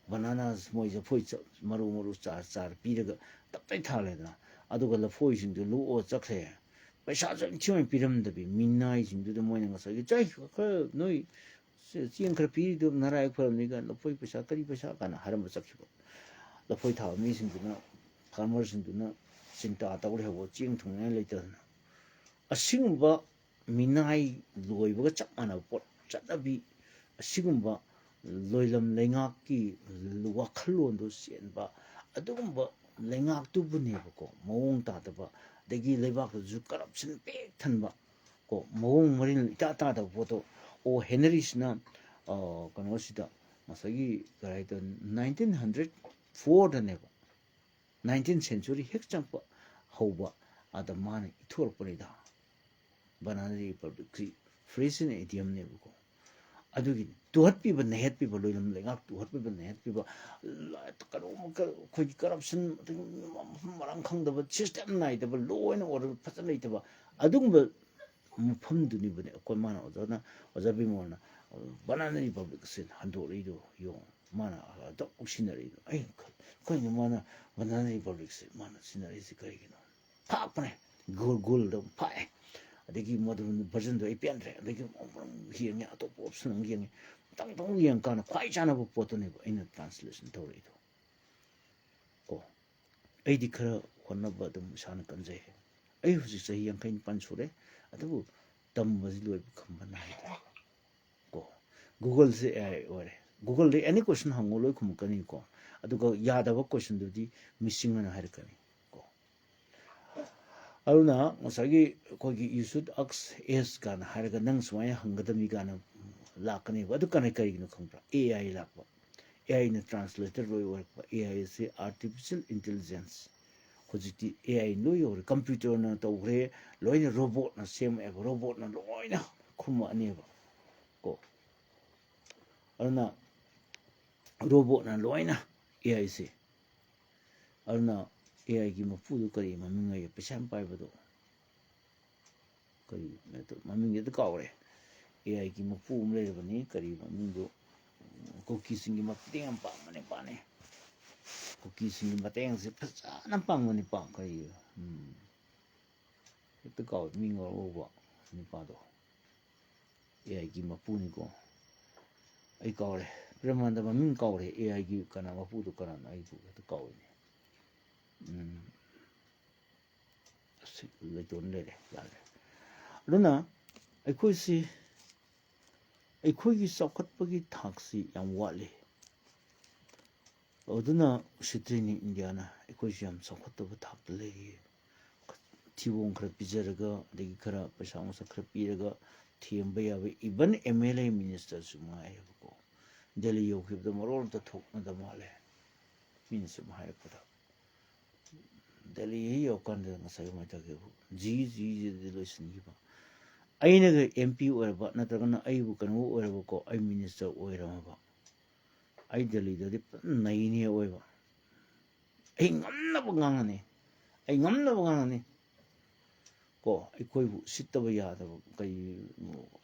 bananas ꯃꯣꯏ ꯂꯐꯣꯏ ꯆ-, ꯃꯔꯨ ꯃꯔꯨ ꯆꯥꯔ ꯆꯥꯔ ꯄꯤꯔꯒ ꯇꯞꯇꯥꯏ ꯊꯥꯜꯂꯦꯗꯅ, ꯑꯗꯨꯒ ꯂꯐꯣꯏꯁꯤꯡꯗꯨ ꯂꯣꯛꯑ ꯆꯠꯈ꯭ꯔꯦ꯫ ꯄꯩꯁꯥꯁꯨ ꯏꯟꯊꯤ ꯅꯨꯡꯉꯥꯏꯅ ꯄꯤꯔꯝꯗꯕꯤ ꯃꯤꯅꯥꯏꯁꯤꯡꯗꯨꯗ ꯃꯣꯏꯅ ꯉꯁꯥꯏꯒꯤ ꯆꯩ ꯈꯔ ꯅꯣꯏ ꯆꯦ-, ꯆꯦꯡ ꯈꯔ ꯄꯤꯔꯤꯗꯨ ꯅꯔꯥꯏꯕꯛ ꯐꯔꯕꯅꯤ ꯀꯥꯏꯅ, ꯂꯐꯣꯏ ꯄꯩꯁꯥ ꯀꯔꯤ ꯄꯩꯁꯥ ꯀꯥꯏꯅ ꯍꯥꯏꯔꯝꯕ ꯆꯠꯈꯤꯕ꯫ ꯂꯐꯣꯏ ꯊꯥꯕ ꯃꯤꯁꯤꯡꯗꯨꯅ, farmer ꯁꯤꯡꯗꯨꯅ ꯆꯤꯟꯇꯥ ꯇꯧ ꯂꯩꯍꯧꯕ, ꯆꯦꯡ ꯊꯨꯡꯅꯤꯡꯉꯥꯏ ꯂꯩꯇꯗꯅ꯫ ꯑꯁꯤꯒꯨꯝꯕ ꯃꯤꯅꯥꯏ ꯂꯣꯏꯕꯒ ꯆꯞ ꯃꯥꯟꯅꯕ ꯄꯣꯠ, ꯆꯠꯅꯕꯤ, ꯑꯁꯤꯒꯨꯝꯕ ꯂꯣꯏꯂꯝ ꯂꯩꯉꯥꯛꯀꯤ ꯋꯥꯈꯜꯂꯣꯟꯗꯨ ꯆꯦꯟꯕ, ꯑꯗꯨꯒꯨꯝꯕ ꯂꯩꯉꯥꯛꯇꯨꯕꯨꯅꯦꯕꯀꯣ, ꯃꯑꯣꯡ ꯇꯥꯗꯕ, ꯑꯗꯒꯤ ꯂꯩꯕꯥꯛꯇꯨꯁꯨ ꯀꯔꯞꯁꯟ ꯄꯤꯛ ꯊꯟꯕ, ꯀꯣ, ꯃꯑꯣꯡ ꯃꯔꯤꯜ ꯏꯇꯥ ꯇꯥꯗꯕ ꯄꯣꯠꯇꯣ꯫ ꯑꯣ ꯍꯦꯅꯔꯤꯁꯤꯅ, ꯑ, ꯀꯩꯅꯣꯁꯤꯗ, ꯉꯁꯥꯏꯒꯤ ꯀꯔꯤ ꯍꯥꯏꯇꯥꯔꯦ, ꯅꯥꯏꯟꯇꯤꯟ ꯍꯟꯗ꯭ꯔꯦꯠ ꯐꯣꯔꯗꯅꯦꯕ, ꯅꯥꯏꯟꯇꯤꯟ ꯁꯦꯟꯆꯨꯔꯤ ꯍꯦꯛ ꯆꯪꯉꯛꯄ ꯍꯧꯕ, ꯑꯗ ꯃꯥꯅ ꯏꯊꯣꯔꯛꯄꯅꯤꯗ꯫ ꯕꯅꯥꯅ ꯔꯤꯄꯕ꯭ꯂꯤꯛꯁꯤ ꯐ꯭ꯔꯦꯁ ꯏꯟ ꯏꯗꯤꯌꯝꯅꯦꯕꯀꯣ꯫ ꯑꯗꯨꯒꯤ ꯇꯨꯍꯠꯄꯤꯕ ꯅꯩꯍꯠꯄꯤꯕ, ꯂꯣꯏꯂꯝ ꯂꯩꯉꯥꯛ ꯇꯨꯍꯠꯄꯤꯕ ꯅꯩꯍꯠꯄꯤꯕ, ꯂ-, ꯀꯩꯅꯣꯝꯃ ꯀ-, ꯑꯩꯈꯣꯏꯒꯤ ꯀꯔꯞꯁꯟ, ꯑꯗꯒꯤ ꯃꯐꯝ ꯃꯔꯥꯡ ꯈꯪꯗꯕ, ꯁꯤꯁꯇꯦꯝ ꯅꯥꯏꯗꯕ, ꯂꯣ ꯑꯦꯟ ꯑꯣꯔꯗꯔ ꯐꯖꯅ ꯂꯩꯇꯕ, ꯑꯗꯨꯒꯨꯝꯕ ꯃꯐꯝꯗꯨꯅꯤꯕꯅꯦ ꯑꯩꯈꯣꯏ, ꯃꯥꯅ ꯑꯣꯖꯥꯅ, ꯑꯣꯖꯥ ꯕꯤꯃꯣꯜꯅ ꯕꯅꯥꯅ ꯔꯤꯄꯕ꯭ꯂꯤꯛꯁꯦ ꯍꯟꯗꯣꯛꯂꯛꯏꯗꯣ ꯌꯦꯡꯉꯣ꯫ ꯃꯥꯅ ꯑꯗꯨꯛ ꯁꯤꯖꯤꯟꯅꯔꯛꯏꯗꯣ, ꯑꯩ ꯈ-, ꯀꯩꯅꯣ ꯃꯥꯅ ꯕꯅꯥꯅ ꯔꯤꯄꯕ꯭ꯂꯤꯛꯁꯦ ꯃꯥꯅ ꯁꯤꯖꯤꯟꯅꯔꯛꯏꯁꯦ ꯀꯔꯤꯒꯤꯅꯣ? ꯐꯥꯛꯄꯅꯦ꯫ ꯒꯨꯜ-, ꯒꯨꯜꯗ ꯑꯃꯨꯛ ꯐꯥꯛꯑꯦ꯫ ꯑꯗꯒꯤ ꯃꯗꯨ ꯚꯔꯖꯟꯗꯣ ꯑꯩ ꯄꯦꯟꯗ꯭ꯔꯦ꯫ ꯑꯗꯒꯤ ꯑꯃꯨꯛ ꯌꯦꯡꯉꯦ, ꯑꯇꯣꯞꯄ ꯑꯣꯞꯁꯟ ꯑꯃꯨꯛ ꯌꯦꯡꯉꯦ꯫ ꯃꯊꯪ ꯃꯊꯪ ꯌꯦꯡꯉꯀꯥꯟꯗ ꯈ꯭ꯋꯥꯏ ꯆꯥꯟꯅꯕ ꯄꯣꯠꯇꯨꯅꯦꯕ ꯑꯩꯅ ꯇ꯭ꯔꯥꯟꯁꯂꯦꯁꯟ ꯇꯧꯔꯛꯏꯗꯣ꯫ ꯀꯣ, ꯑꯩꯗꯤ ꯈꯔ ꯍꯣꯠꯅꯕ ꯑꯗꯨꯝ ꯏꯁꯥꯅ ꯀꯟꯖꯩ꯫ ꯑꯩ ꯍꯧꯖꯤꯛ ꯆꯍꯤ ꯌꯥꯡꯈꯩ ꯅꯤꯄꯥꯟ ꯁꯨꯔꯦ, ꯑꯗꯨꯕꯨ ꯇꯝꯕꯁꯤ ꯂꯣꯏꯕ ꯈꯝꯕ ꯅꯥꯏꯗꯦ꯫ ꯀꯣ, ꯒꯨꯒꯜꯁꯦ ꯑꯦ ꯑꯥꯏ ꯑꯣꯏꯔꯦ꯫ ꯒꯨꯒꯜꯗ ꯑꯦꯅꯤ ꯀꯣꯏꯁꯟ ꯍꯪꯉꯣ, ꯂꯣꯏ ꯈꯨꯝꯃꯛꯀꯅꯤ ꯀꯣ꯫ ꯑꯗꯨꯒ ꯌꯥꯗꯕ ꯀꯣꯏꯁꯟꯗꯨꯗꯤ ꯃꯤꯁꯤꯡ ꯑꯅ ꯍꯥꯏꯔꯛꯀꯅꯤ ꯀꯣ꯫ ꯑꯗꯨꯅ ꯉꯁꯥꯏꯒꯤ ꯑꯩꯈꯣꯏꯒꯤ "You should ask ꯑꯦꯁ" ꯀꯥꯏꯅ ꯍꯥꯏꯔꯒ, "ꯅꯪ ꯁꯨꯃꯥꯏꯅ ꯍꯪꯒꯗꯕꯅꯤ" ꯀꯥꯏꯅ ꯂꯥꯛꯀꯅꯦꯕ꯫ ꯑꯗꯨ ꯀꯅꯥ, ꯀꯔꯤꯒꯤꯅꯣ ꯈꯪꯕ꯭ꯔꯥ? ꯑꯦ ꯑꯥꯏ ꯂꯥꯛꯄ꯫ ꯑꯦ ꯑꯥꯏꯅ ꯇ꯭ꯔꯥꯟꯁꯂꯦꯇꯔ ꯂꯣꯏ ꯑꯣꯏꯔꯛꯄ꯫ ꯑꯦ ꯑꯥꯏ ꯑꯁꯤ ꯑꯥꯔꯇꯤꯐꯤꯁꯤꯌꯦꯜ ꯏꯟꯇꯦꯂꯤꯖꯦꯟꯁ꯫ ꯍꯧꯖꯤꯛꯇꯤ ꯑꯦ ꯑꯥꯏ ꯂꯣꯏ ꯌꯧꯔꯦ꯫ ꯀꯝꯄ꯭ꯌꯨꯇꯔꯅ ꯇꯧꯈ꯭ꯔꯦ, ꯂꯣꯏꯅ ꯔꯣꯕꯣꯠꯅ ꯁꯦꯝꯃꯛꯑꯦꯕ꯫ ꯔꯣꯕꯣꯠꯅ ꯂꯣꯏꯅ ꯈꯨꯝꯃꯛꯑꯅꯦꯕ ꯀꯣ꯫ ꯑꯗꯨꯅ ꯔꯣꯕꯣꯠꯅ ꯂꯣꯏꯅ ꯑꯦ ꯑꯥꯏꯁꯦ꯫ ꯑꯗꯨꯅ ꯑꯦ ꯑꯥꯏꯒꯤ ꯃꯄꯨꯗꯨ ꯀꯔꯤ ꯃꯃꯤꯡ ꯍꯥꯏꯒꯦ? ꯄꯩꯁꯥ ꯌꯥꯝ ꯄꯥꯏꯕꯗꯣ꯫ ꯀꯔꯤ ꯃꯃꯤꯡꯗꯤ ꯑꯗꯨ ꯀꯥꯎꯔꯦ꯫ ꯑꯦ ꯑꯥꯏꯒꯤ ꯃꯄꯨ ꯑꯃ ꯂꯩꯔꯕꯅꯤ, ꯀꯔꯤ ꯃꯃꯤꯡꯗꯣ? ꯀꯨꯀꯤꯁꯤꯡꯒꯤ ꯃꯇꯦꯡ ꯌꯥꯝ ꯄꯥꯡꯕꯅꯦ, ꯄꯥꯅꯦ꯫ ꯀꯨꯀꯤꯁꯤꯡꯒꯤ ꯃꯇꯦꯡꯁꯦ ꯐꯖꯅ ꯄꯥꯡꯕꯅꯤ, ꯄꯥ-, ꯀꯔꯤ, ꯎꯝ, ꯍꯦꯛꯇ ꯀꯥꯎꯋꯦ, ꯃꯤ ꯉꯧꯔꯧꯕ ꯅꯨꯄꯥꯗꯣ꯫ ꯑꯦ ꯑꯥꯏꯒꯤ ꯃꯄꯨꯅꯤꯀꯣ꯫ ꯑꯩ ꯀꯥꯎꯔꯦ, ꯄ꯭ꯔꯦꯃꯥꯅꯟꯗ ꯃꯃꯤꯡ ꯀꯥꯎꯔꯦ꯫ ꯑꯦ ꯑꯥꯏꯒꯤ ꯀꯅꯥ ꯃꯄꯨꯗꯣ ꯀꯅꯥꯅꯣ? ꯑꯩꯕꯨ ꯍꯦꯛꯇ ꯀꯥꯎꯏꯅꯦ꯫ ꯎꯝ꯫ ꯑꯁ, ꯂꯩꯇꯣꯟ ꯂꯩꯔꯦ, ꯌꯥꯗ꯭ꯔꯦ꯫ ꯑꯗꯨꯅ ꯑꯩꯈꯣꯏꯁꯤ, ꯑꯩꯈꯣꯏꯒꯤ ꯆꯥꯎꯈꯠꯄꯒꯤ ꯊꯥꯛꯁꯤ ꯌꯥꯝ ꯋꯥꯠꯂꯤ꯫ ꯑꯗꯨꯅ ꯎꯁꯤꯠꯇ꯭ꯔꯤꯅꯤ ꯏꯟꯗꯤꯌꯥꯅ꯫ ꯑꯩꯈꯣꯏꯁꯨ ꯌꯥꯝ ꯆꯥꯎꯈꯠꯇꯕ ꯊꯥꯛꯇ ꯂꯩꯔꯤ꯫ ꯊꯤꯕꯣꯡ ꯈꯔ ꯄꯤꯖꯔꯒ, ꯑꯗꯒꯤ ꯈꯔ ꯄꯩꯁꯥ ꯅꯨꯡꯁꯥ ꯈꯔ ꯄꯤꯔꯒ ꯊꯦꯝꯕ ꯌꯥꯕ, even M L A ministerꯁꯨ ꯉꯥꯏꯔꯦꯕꯀꯣ꯫ Delhi ꯌꯧꯈꯤꯕꯗ ꯃꯔꯣꯜ ꯑꯝꯇ ꯊꯣꯛꯅꯗ ꯃꯥꯜꯂꯦ, ꯃꯤꯅ ꯁꯨꯝ ꯍꯥꯏꯔꯛꯄꯗ꯫ ꯗꯦꯜꯂꯤ ꯍꯦꯛ ꯌꯧꯔꯀꯥꯟꯗ ꯉꯁꯥꯏ ꯀꯃꯥꯏꯅ ꯇꯧꯒꯦꯕꯨ, ꯖꯤ ꯖꯤ ꯖꯤꯗꯤ ꯂꯣꯏꯁꯤꯟꯈꯤꯕ꯫ ꯑꯩꯅꯒ M P ꯑꯣꯏꯔꯕ, ꯅꯠꯇ꯭ꯔꯒꯅ ꯑꯩꯕꯨ ꯀꯩꯅꯣ ꯑꯣꯏꯔꯕꯀꯣ, ꯑꯩ minister ꯑꯣꯏꯔꯝꯃꯕ, ꯑꯩ ꯗꯦꯜꯂꯤꯗꯗꯤ ꯐꯖꯅ ꯅꯩꯅꯤ ꯑꯣꯏꯕ꯫ ꯑꯩ ꯉꯝꯅꯕ ꯉꯥꯡꯉꯅꯤ, ꯑꯩ ꯉꯝꯅꯕ ꯉꯥꯡꯉꯅꯤ꯫ ꯀꯣ, ꯑꯩꯈꯣꯏꯕꯨ ꯎꯁꯤꯠꯇꯕ ꯌꯥꯗꯕ ꯀꯩ,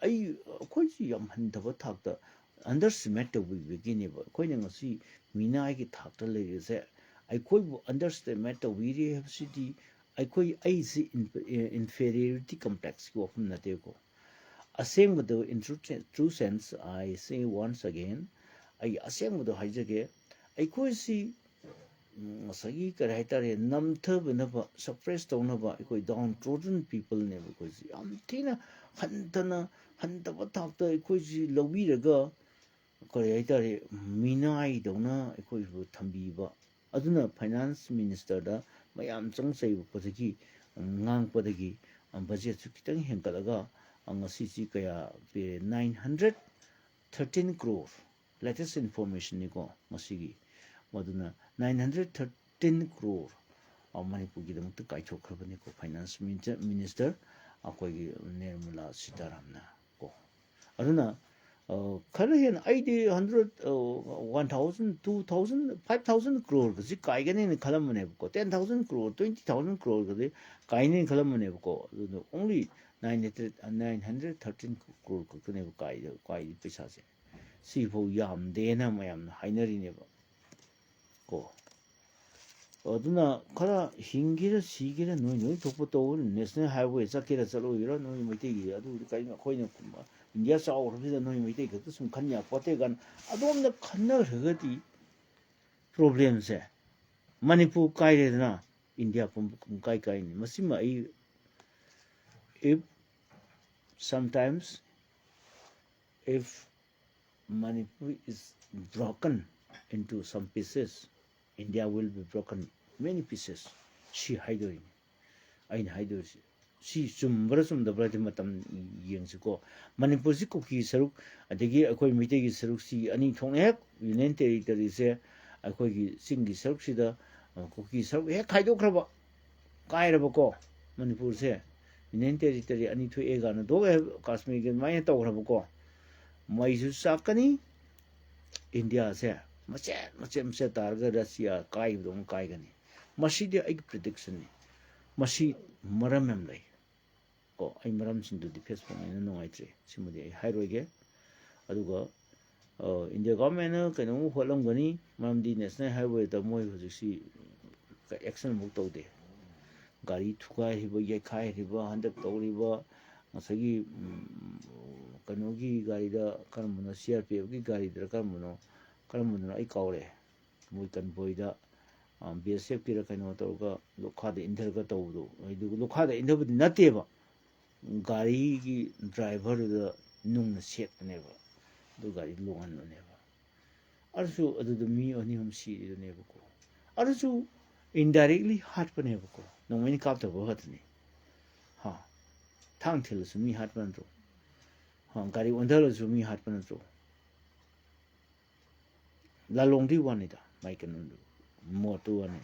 ꯑꯩ, ꯑꯩꯈꯣꯏꯁꯤ ꯌꯥꯝ ꯍꯟꯊꯕ ꯊꯥꯛꯇ underestimate ꯇꯧꯕꯤꯕꯒꯤꯅꯦꯕ꯫ ꯑꯩꯈꯣꯏꯅ ꯉꯁꯤ ꯃꯤꯅꯥꯏꯒꯤ ꯊꯥꯛꯇ ꯂꯩꯔꯤꯁꯦ꯫ ꯑꯩꯈꯣꯏꯕꯨ underestimate ꯇꯧꯕꯤꯔꯤ ꯍꯥꯏꯕꯁꯤꯗꯤ ꯑꯩꯈꯣꯏ, ꯑꯩꯁꯤ ꯏꯟ-, inferiority complexꯀꯤ ꯋꯥꯐꯝ ꯅꯠꯇꯦꯀꯣ꯫ ꯑꯁꯦꯡꯕꯗꯣ, in true, true sense, I say once again, ꯑꯩ ꯑꯁꯦꯡꯕꯗꯣ ꯍꯥꯏꯖꯒꯦ, ꯑꯩꯈꯣꯏꯁꯤ, ꯎꯝ, ꯉꯁꯥꯏꯒꯤ ꯀꯔꯤ ꯍꯥꯏꯇꯥꯔꯦ, ꯅꯝꯊꯕꯅꯕ, suppress ꯇꯧꯅꯕ ꯑꯩꯈꯣꯏ downtrodden peopleꯅꯦꯕ꯫ ꯑꯩꯈꯣꯏꯁꯤ ꯌꯥꯝ ꯊꯤꯅ ꯍꯟꯊꯅ, ꯍꯟꯊꯕ ꯊꯥꯛꯇ ꯑꯩꯈꯣꯏꯁꯤ ꯂꯧꯕꯤꯔꯒ, ꯀꯔꯤ ꯍꯥꯏꯇꯥꯔꯦ, ꯃꯤꯅꯥꯏꯗꯧꯅ ꯑꯩꯈꯣꯏꯕꯨ ꯊꯝꯕꯤꯕ꯫ ꯑꯗꯨꯅ finance ministerꯗ ꯃꯌꯥꯝ ꯆꯪ ꯆꯩꯔꯛꯄꯗꯒꯤ, ꯉꯥꯡꯉꯛꯄꯗꯒꯤ, budgetꯁꯨ ꯈꯤꯇꯪ ꯍꯦꯟꯒꯠꯂꯒ, ꯉꯁꯤꯁꯤ ꯀꯌꯥ ꯄꯤꯔꯦ? Nine hundred thirteen crore, latest informationꯅꯤꯀꯣ ꯉꯁꯤꯒꯤ꯫ ꯃꯗꯨꯅ nine hundred thirteen crore, ꯑ, ꯃꯅꯤꯄꯨꯔꯒꯤꯗꯃꯛꯇ ꯀꯥꯏꯊꯣꯛꯈ꯭ꯔꯕꯅꯤꯀꯣ finance minister, minister ꯑꯩꯈꯣꯏꯒꯤ ꯅꯤꯔꯃꯂꯥ ꯁꯤꯇꯥꯔꯥꯝꯅ ꯀꯣ꯫ ꯑꯗꯨꯅ, ꯑ, ꯈꯔ ꯍꯦꯟꯅ ꯑꯩꯗꯤ hundred, ꯑ, one thousand, two thousand, five thousand croreꯒꯁꯤ ꯀꯥꯏꯒꯅꯤꯅ ꯈꯜꯂꯝꯕꯅꯦꯕꯀꯣ, ten thousand crore, twenty thousand croreꯒꯗꯤ ꯀꯥꯏꯅꯦꯅ ꯈꯜꯂꯝꯕꯅꯦꯕꯀꯣ꯫ ꯑꯗꯨꯅ only nine hundred, nine hundred thirteen crore ꯈꯛꯇꯅꯦꯕ ꯀꯥꯏꯗ-, ꯀꯥꯏꯔꯤ ꯄꯩꯁꯥꯁꯦ꯫ ꯁꯤꯐꯥꯎ ꯌꯥꯝꯗꯦꯅ ꯃꯌꯥꯝꯅ ꯍꯥꯏꯅꯔꯤꯅꯦꯕ ꯀꯣ꯫ ꯑꯗꯨꯅ ꯈꯔ ꯍꯤꯡꯒꯦꯔꯥ ꯁꯤꯒꯦꯔꯥ ꯅꯣꯏ ꯅꯣꯏ ꯊꯣꯛꯄ ꯇꯧ꯫ National highway ꯆꯠꯀꯦꯔꯥ ꯆꯠꯂꯣꯏꯒꯦꯔꯥ ꯅꯣꯏ ꯃꯩꯇꯩꯒꯤ ꯑꯗꯨ ꯀꯔꯤꯅꯣ, ꯑꯩꯈꯣꯏꯅ ꯏꯟꯗꯤꯌꯥ ꯆꯥꯎꯈ꯭ꯔꯕꯁꯤꯗ ꯅꯣꯏ ꯃꯩꯇꯩ ꯈꯛꯇ ꯁꯨꯝ ꯈꯟ ꯌꯥꯄꯣꯠꯇꯦ ꯀꯥꯏꯅ ꯑꯗꯣꯝꯗ ꯈꯟꯅꯈ꯭ꯔꯒꯗꯤ problemꯁꯦ ꯃꯅꯤꯄꯨꯔ ꯀꯥꯏꯔꯦꯗꯅ, ꯏꯟꯗꯤꯌꯥ ꯄꯨꯝꯕ ꯀꯥꯏ ꯀꯥꯏꯅꯤ꯫ ꯃꯁꯤꯃ ꯑꯩ, if sometimes, if Manipur is broken, into some pieces, India will be broken many pieces. ꯁꯤ ꯍꯥꯏꯗꯣꯔꯤꯅꯤ ꯑꯩꯅ ꯍꯥꯏꯗꯣꯔꯤꯁꯤ꯫ ꯁꯤ ꯆꯨꯝꯕ꯭ꯔꯥ ꯆꯨꯝꯗꯕ꯭ꯔꯥꯗꯤ ꯃꯇꯝ ꯌꯦꯡꯁꯤꯀꯣ꯫ ꯃꯅꯤꯄꯨꯔꯁꯤ ꯀꯨꯀꯤ ꯁꯔꯨꯛ, ꯑꯗꯒꯤ ꯑꯩꯈꯣꯏ ꯃꯩꯇꯩꯒꯤ ꯁꯔꯨꯛꯁꯤ ꯑꯅꯤ ꯊꯣꯛꯅ ꯍꯦꯛ ꯌꯨꯅꯤꯌꯟ ꯇꯦꯔꯤꯇꯣꯔꯤꯁꯦ, ꯑꯩꯈꯣꯏꯒꯤ ꯆꯤꯡꯒꯤ ꯁꯔꯨꯛꯁꯤꯗ, ꯑ, ꯀꯨꯀꯤ ꯁꯔꯨꯛ ꯍꯦꯛ ꯈꯥꯏꯗꯣꯛꯈ꯭ꯔꯕ, ꯀꯥꯏꯔꯕꯀꯣ, ꯃꯅꯤꯄꯨꯔꯁꯦ ꯌꯨꯅꯤꯌꯟ ꯇꯦꯔꯤꯇꯣꯔꯤ ꯑꯅꯤ ꯊꯣꯛꯑꯦ ꯀꯥꯏꯅ ꯊꯣꯛꯑꯦ, ꯀꯥꯁꯃꯤꯔꯒꯤ ꯑꯗꯨꯃꯥꯏꯅ ꯇꯧꯈ꯭ꯔꯕꯀꯣ, ꯃꯩꯁꯨ ꯆꯥꯛꯀꯅꯤ, ꯏꯟꯗꯤꯌꯥꯁꯦ ꯃꯆꯦꯠ ꯃꯆꯦꯠ ꯃꯆꯦꯠ ꯇꯥꯔꯒ ꯔꯁꯤꯌꯥ ꯀꯥꯏꯕꯗꯧꯅ ꯀꯥꯏꯒꯅꯤ꯫ ꯃꯁꯤꯗꯤ ꯑꯩꯒꯤ ꯄ꯭ꯔꯤꯗꯤꯛꯁꯟꯅꯤ꯫ ꯃꯁꯤ ꯃꯔꯝ ꯌꯥꯝ ꯂꯩ꯫ ꯀꯣ, ꯑꯩ ꯃꯔꯝꯁꯤꯡꯗꯨꯗꯤ ꯐꯦꯁꯕꯨꯛꯅꯤꯅ ꯅꯨꯡꯉꯥꯏꯇ꯭ꯔꯦ, ꯁꯤꯃꯗꯤ ꯑꯩ ꯍꯥꯏꯔꯣꯏꯒꯦ꯫ ꯑꯗꯨꯒ, ꯑ, ꯏꯟꯗꯤꯌꯥ ꯒꯚꯔꯟꯃꯦꯟꯅ ꯀꯩꯅꯣꯝ ꯍꯣꯠꯂꯝꯒꯅꯤ, ꯃꯔꯝꯗꯤ ꯅꯦꯁꯅꯦꯜ ꯍꯥꯏꯋꯦꯗ ꯃꯣꯏ ꯍꯧꯖꯤꯛꯁꯤ ꯑꯦꯛꯁꯟ ꯑꯃꯨꯛ ꯇꯧꯗꯦ꯫ ꯒꯥꯔꯤ ꯊꯨꯒꯥꯏꯔꯤꯕ, ꯌꯩꯈꯥꯏꯔꯤꯕ, ꯍꯟꯗꯛ ꯇꯧꯔꯤꯕ ꯉꯁꯥꯏꯒꯤ, ꯎꯝ, ꯀꯩꯅꯣꯒꯤ ꯒꯥꯔꯤꯗ ꯀꯔꯝꯕꯅꯣ, ꯁꯤ ꯑꯥꯔ ꯄꯤ ꯑꯦꯐꯀꯤ ꯒꯥꯔꯤꯗꯔ ꯀꯔꯝꯕꯅꯣ, ꯀꯔꯝꯕꯅꯣ ꯑꯩ ꯀꯥꯎꯔꯦ, ꯃꯣꯏ ꯀꯟꯚꯣꯏꯗ, ꯑ, ꯕꯤ ꯑꯦꯁ ꯑꯦꯐꯀꯤꯔ ꯀꯩꯅꯣ ꯇꯧꯔꯒ ꯂꯣꯈꯥꯗ ꯏꯟꯊꯔꯒ ꯇꯧꯕꯗꯣ, ꯑꯗꯨ ꯂꯣꯈꯥꯗ ꯏꯟꯊꯕꯗꯤ ꯅꯠꯇꯦꯕ, ꯒꯥꯔꯤꯒꯤ ꯗ꯭ꯔꯥꯏꯚꯔꯗꯨꯗ ꯅꯨꯡꯅ ꯁꯦꯠꯄꯅꯦꯕ, ꯑꯗꯨ ꯒꯥꯔꯤ ꯂꯣꯡꯍꯟꯕꯅꯦꯕ꯫ ꯑꯗꯨꯁꯨ ꯑꯗꯨꯗ ꯃꯤ ꯑꯅꯤ ꯑꯍꯨꯝ ꯁꯤꯔꯤꯗꯨꯅꯦꯕꯀꯣ꯫ ꯑꯗꯨꯁꯨ ꯏꯟꯗꯥꯏꯔꯦꯛꯂꯤ ꯍꯥꯠꯄꯅꯦꯕꯀꯣ, ꯅꯣꯡꯃꯩꯅ ꯀꯥꯞꯇꯕ ꯈꯛꯇꯅꯤ꯫ ꯍꯥ, ꯊꯥꯡ ꯊꯤꯜꯂꯁꯨ ꯃꯤ ꯍꯥꯠꯄ ꯅꯠꯇ꯭ꯔꯣ? ꯍꯥ, ꯒꯥꯔꯤ ꯑꯣꯟꯊꯜꯂꯁꯨ ꯃꯤ ꯍꯥꯠꯄ ꯅꯠꯇ꯭ꯔꯣ? ꯂꯥꯂꯣꯡꯗꯨꯒꯤ ꯋꯥꯅꯤꯗ, ꯃꯥꯏ ꯀꯩꯅꯣꯗꯨ, ꯃꯣꯠꯇꯨ ꯋꯥꯅꯤ,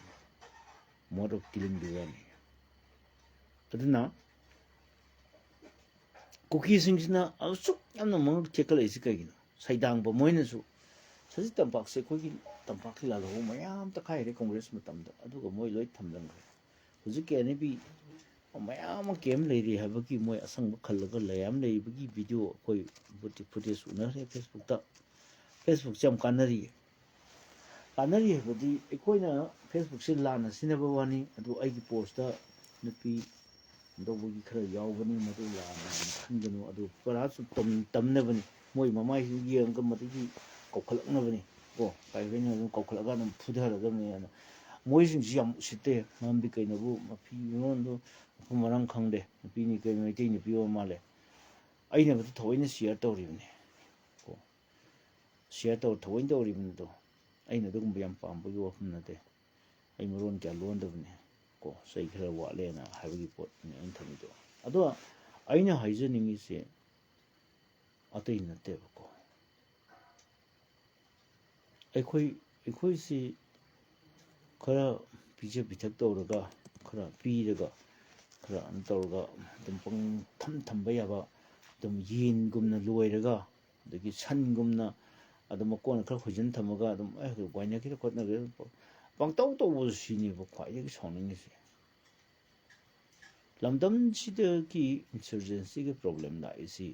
mode of killingꯗꯨ ꯋꯥꯅꯤ꯫ ꯑꯗꯨꯅ ꯀꯨꯀꯤꯁꯤꯡꯁꯤꯅ ꯑꯁꯨꯛ ꯌꯥꯝꯅ ꯃꯉꯛ ꯊꯦꯛꯀꯠꯂꯛꯏꯁꯤ ꯀꯩꯒꯤꯅꯣ? ꯁꯩꯗꯥꯡꯕ ꯃꯣꯏꯅꯁꯨ꯫ ꯁꯖꯤꯛ ꯇꯝꯄꯥꯛꯁꯦ ꯑꯩꯈꯣꯏꯒꯤ ꯇꯝꯄꯥꯛꯀꯤ ꯂꯥꯜꯍꯧꯕ ꯃꯌꯥꯝ ꯇꯛꯈꯥꯏꯈ꯭ꯔꯦ ꯀꯣꯡꯒ꯭ꯔꯦꯁ ꯃꯇꯝꯗ, ꯑꯗꯨꯒ ꯃꯣꯏ ꯂꯣꯏ ꯊꯝꯖꯤꯟꯈ꯭ꯔꯦ꯫ ꯍꯧꯖꯤꯛ ꯀꯦ ꯑꯦꯟ ꯑꯦ ꯄꯤ ꯃꯌꯥꯝ ꯑꯃ ꯀꯦꯝ ꯂꯩꯔꯤ ꯍꯥꯏꯕꯒꯤ ꯃꯣꯏ ꯑꯁꯪꯕ ꯈꯜꯂꯒ ꯂꯩ ꯌꯥꯝ ꯂꯩꯕꯒꯤ ꯚꯤꯗꯤꯑꯣ ꯑꯩꯈꯣꯏ ꯐꯨꯇꯦꯖ ꯎꯅꯈ꯭ꯔꯦ ꯐꯦꯁꯕꯨꯛꯇ꯫ ꯐꯦꯁꯕꯨꯛꯁꯦ ꯌꯥꯝ ꯀꯥꯟꯅꯔꯤꯌꯦ꯫ ꯀꯥꯟꯅꯔꯤ ꯍꯥꯏꯕꯗꯤ ꯑꯩꯈꯣꯏꯅ ꯐꯦꯁꯕꯨꯛꯁꯦ ꯂꯥꯟꯅ ꯁꯤꯖꯤꯟꯅꯕ ꯋꯥꯅꯤ, ꯑꯗꯨ ꯑꯩꯒꯤ ꯄꯣꯁꯇ ꯅꯨꯄꯤ ꯇꯧꯕꯒꯤ ꯈꯔ ꯌꯥꯎꯕꯅꯤ, ꯃꯗꯨ ꯂꯥꯟꯅ ꯑꯗꯨꯝ ꯈꯟꯒꯅꯨ꯫ ꯑꯗꯨ ꯄꯔꯥꯁꯨ ꯇꯝ-, ꯇꯝꯅꯕꯅꯤ꯫ ꯃꯣꯏ ꯃꯃꯥꯏꯁꯤ ꯌꯦꯡꯉꯒ ꯃꯗꯨꯒꯤ ꯀꯧꯈꯠꯂꯛꯅꯕꯅꯤ꯫ ꯀꯣ, ꯀꯥꯏꯕꯩꯅ ꯑꯗꯨꯝ ꯀꯧꯈꯠꯂꯒ ꯑꯗꯨꯝ ꯐꯨꯊꯔꯗꯕꯅꯤ꯫ ꯑꯗꯨꯅ ꯃꯣꯏꯁꯤꯡꯁꯤ ꯌꯥꯝ ꯎꯁꯤꯠꯇꯦ꯫ ꯃꯔꯝꯗꯤ ꯀꯩꯅꯣꯕꯨ ꯃꯐꯤ ꯃꯔꯣꯟꯗꯣ ꯃꯐꯝ ꯃꯔꯥꯡ ꯈꯪꯗꯦ꯫ ꯅꯨꯄꯤꯅꯤ ꯀꯩꯅꯣ, ꯃꯩꯇꯩ ꯅꯨꯄꯤ ꯑꯣꯏꯕ ꯃꯥꯜꯂꯦ꯫ ꯑꯩꯅ ꯃꯗꯨ ꯊꯑꯣꯏꯅ ꯁꯤꯌꯔ ꯇꯧꯔꯤꯕꯅꯤ꯫ ꯀꯣ, ꯁꯤꯌꯔ ꯇꯧ-, ꯊꯑꯣꯏꯅ ꯇꯧꯔꯤꯕꯅꯤ ꯑꯗꯣ꯫ ꯑꯩꯅ ꯑꯗꯨꯒꯨꯝꯕ ꯌꯥꯝ ꯄꯥꯝꯕꯒꯤ ꯋꯥꯐꯝ ꯅꯠꯇꯦ꯫ ꯑꯩ ꯃꯔꯣꯟ ꯀꯌꯥ ꯂꯣꯟꯗꯕꯅꯤ ꯀꯣ, ꯆꯩ ꯈꯔ ꯋꯥꯠꯂꯦꯅ ꯍꯥꯏꯕꯒꯤ ꯄꯣꯠꯅꯤ ꯑꯩꯅ ꯊꯝꯃꯤꯗꯣ꯫ ꯑꯗꯣ ꯑꯩꯅ ꯍꯥꯏꯖꯅꯤꯡꯉꯤꯁꯦ ꯑꯇꯩ ꯅꯠꯇꯦꯕꯀꯣ꯫ ꯑꯩꯈꯣꯏ ꯑꯩꯈꯣꯏꯁꯤ ꯈꯔ ꯄꯤꯖ ꯄꯤꯊꯛ ꯇꯧꯔꯒ, ꯈꯔ ꯄꯤꯔꯒ, ꯈꯔ ꯀꯩꯅꯣ ꯇꯧꯔꯒ ꯑꯗꯨꯝ ꯄꯪꯊꯝ ꯊꯝꯕ ꯌꯥꯕ, ꯑꯗꯨꯝ ꯌꯦꯟꯒꯨꯝꯅ ꯂꯣꯏꯔꯒ, ꯑꯗꯒꯤ ꯁꯟꯒꯨꯝꯅ ꯑꯗꯨꯝ ꯃꯀꯣꯟ ꯈꯔ ꯍꯣꯏꯖꯤꯟ ꯊꯝꯃꯒ ꯑꯗꯨꯝ "ꯑꯦ, ꯋꯥꯏꯅꯈꯤꯗ ꯈꯣꯠꯅꯈꯤꯗ" ꯄꯪꯇꯧ ꯇꯧꯕꯗꯨ, ꯁꯤꯅꯦꯕ ꯈ꯭ꯋꯥꯏꯗꯒꯤ ꯁꯥꯎꯅꯤꯡꯉꯤꯁꯦ꯫ ꯂꯝꯗꯝꯁꯤꯗꯒꯤ ꯏꯟꯁꯔꯖꯦꯟꯁꯤꯒꯤ ꯄ꯭ꯔꯣꯕ꯭ꯂꯦꯝ ꯂꯥꯛꯏꯁꯤ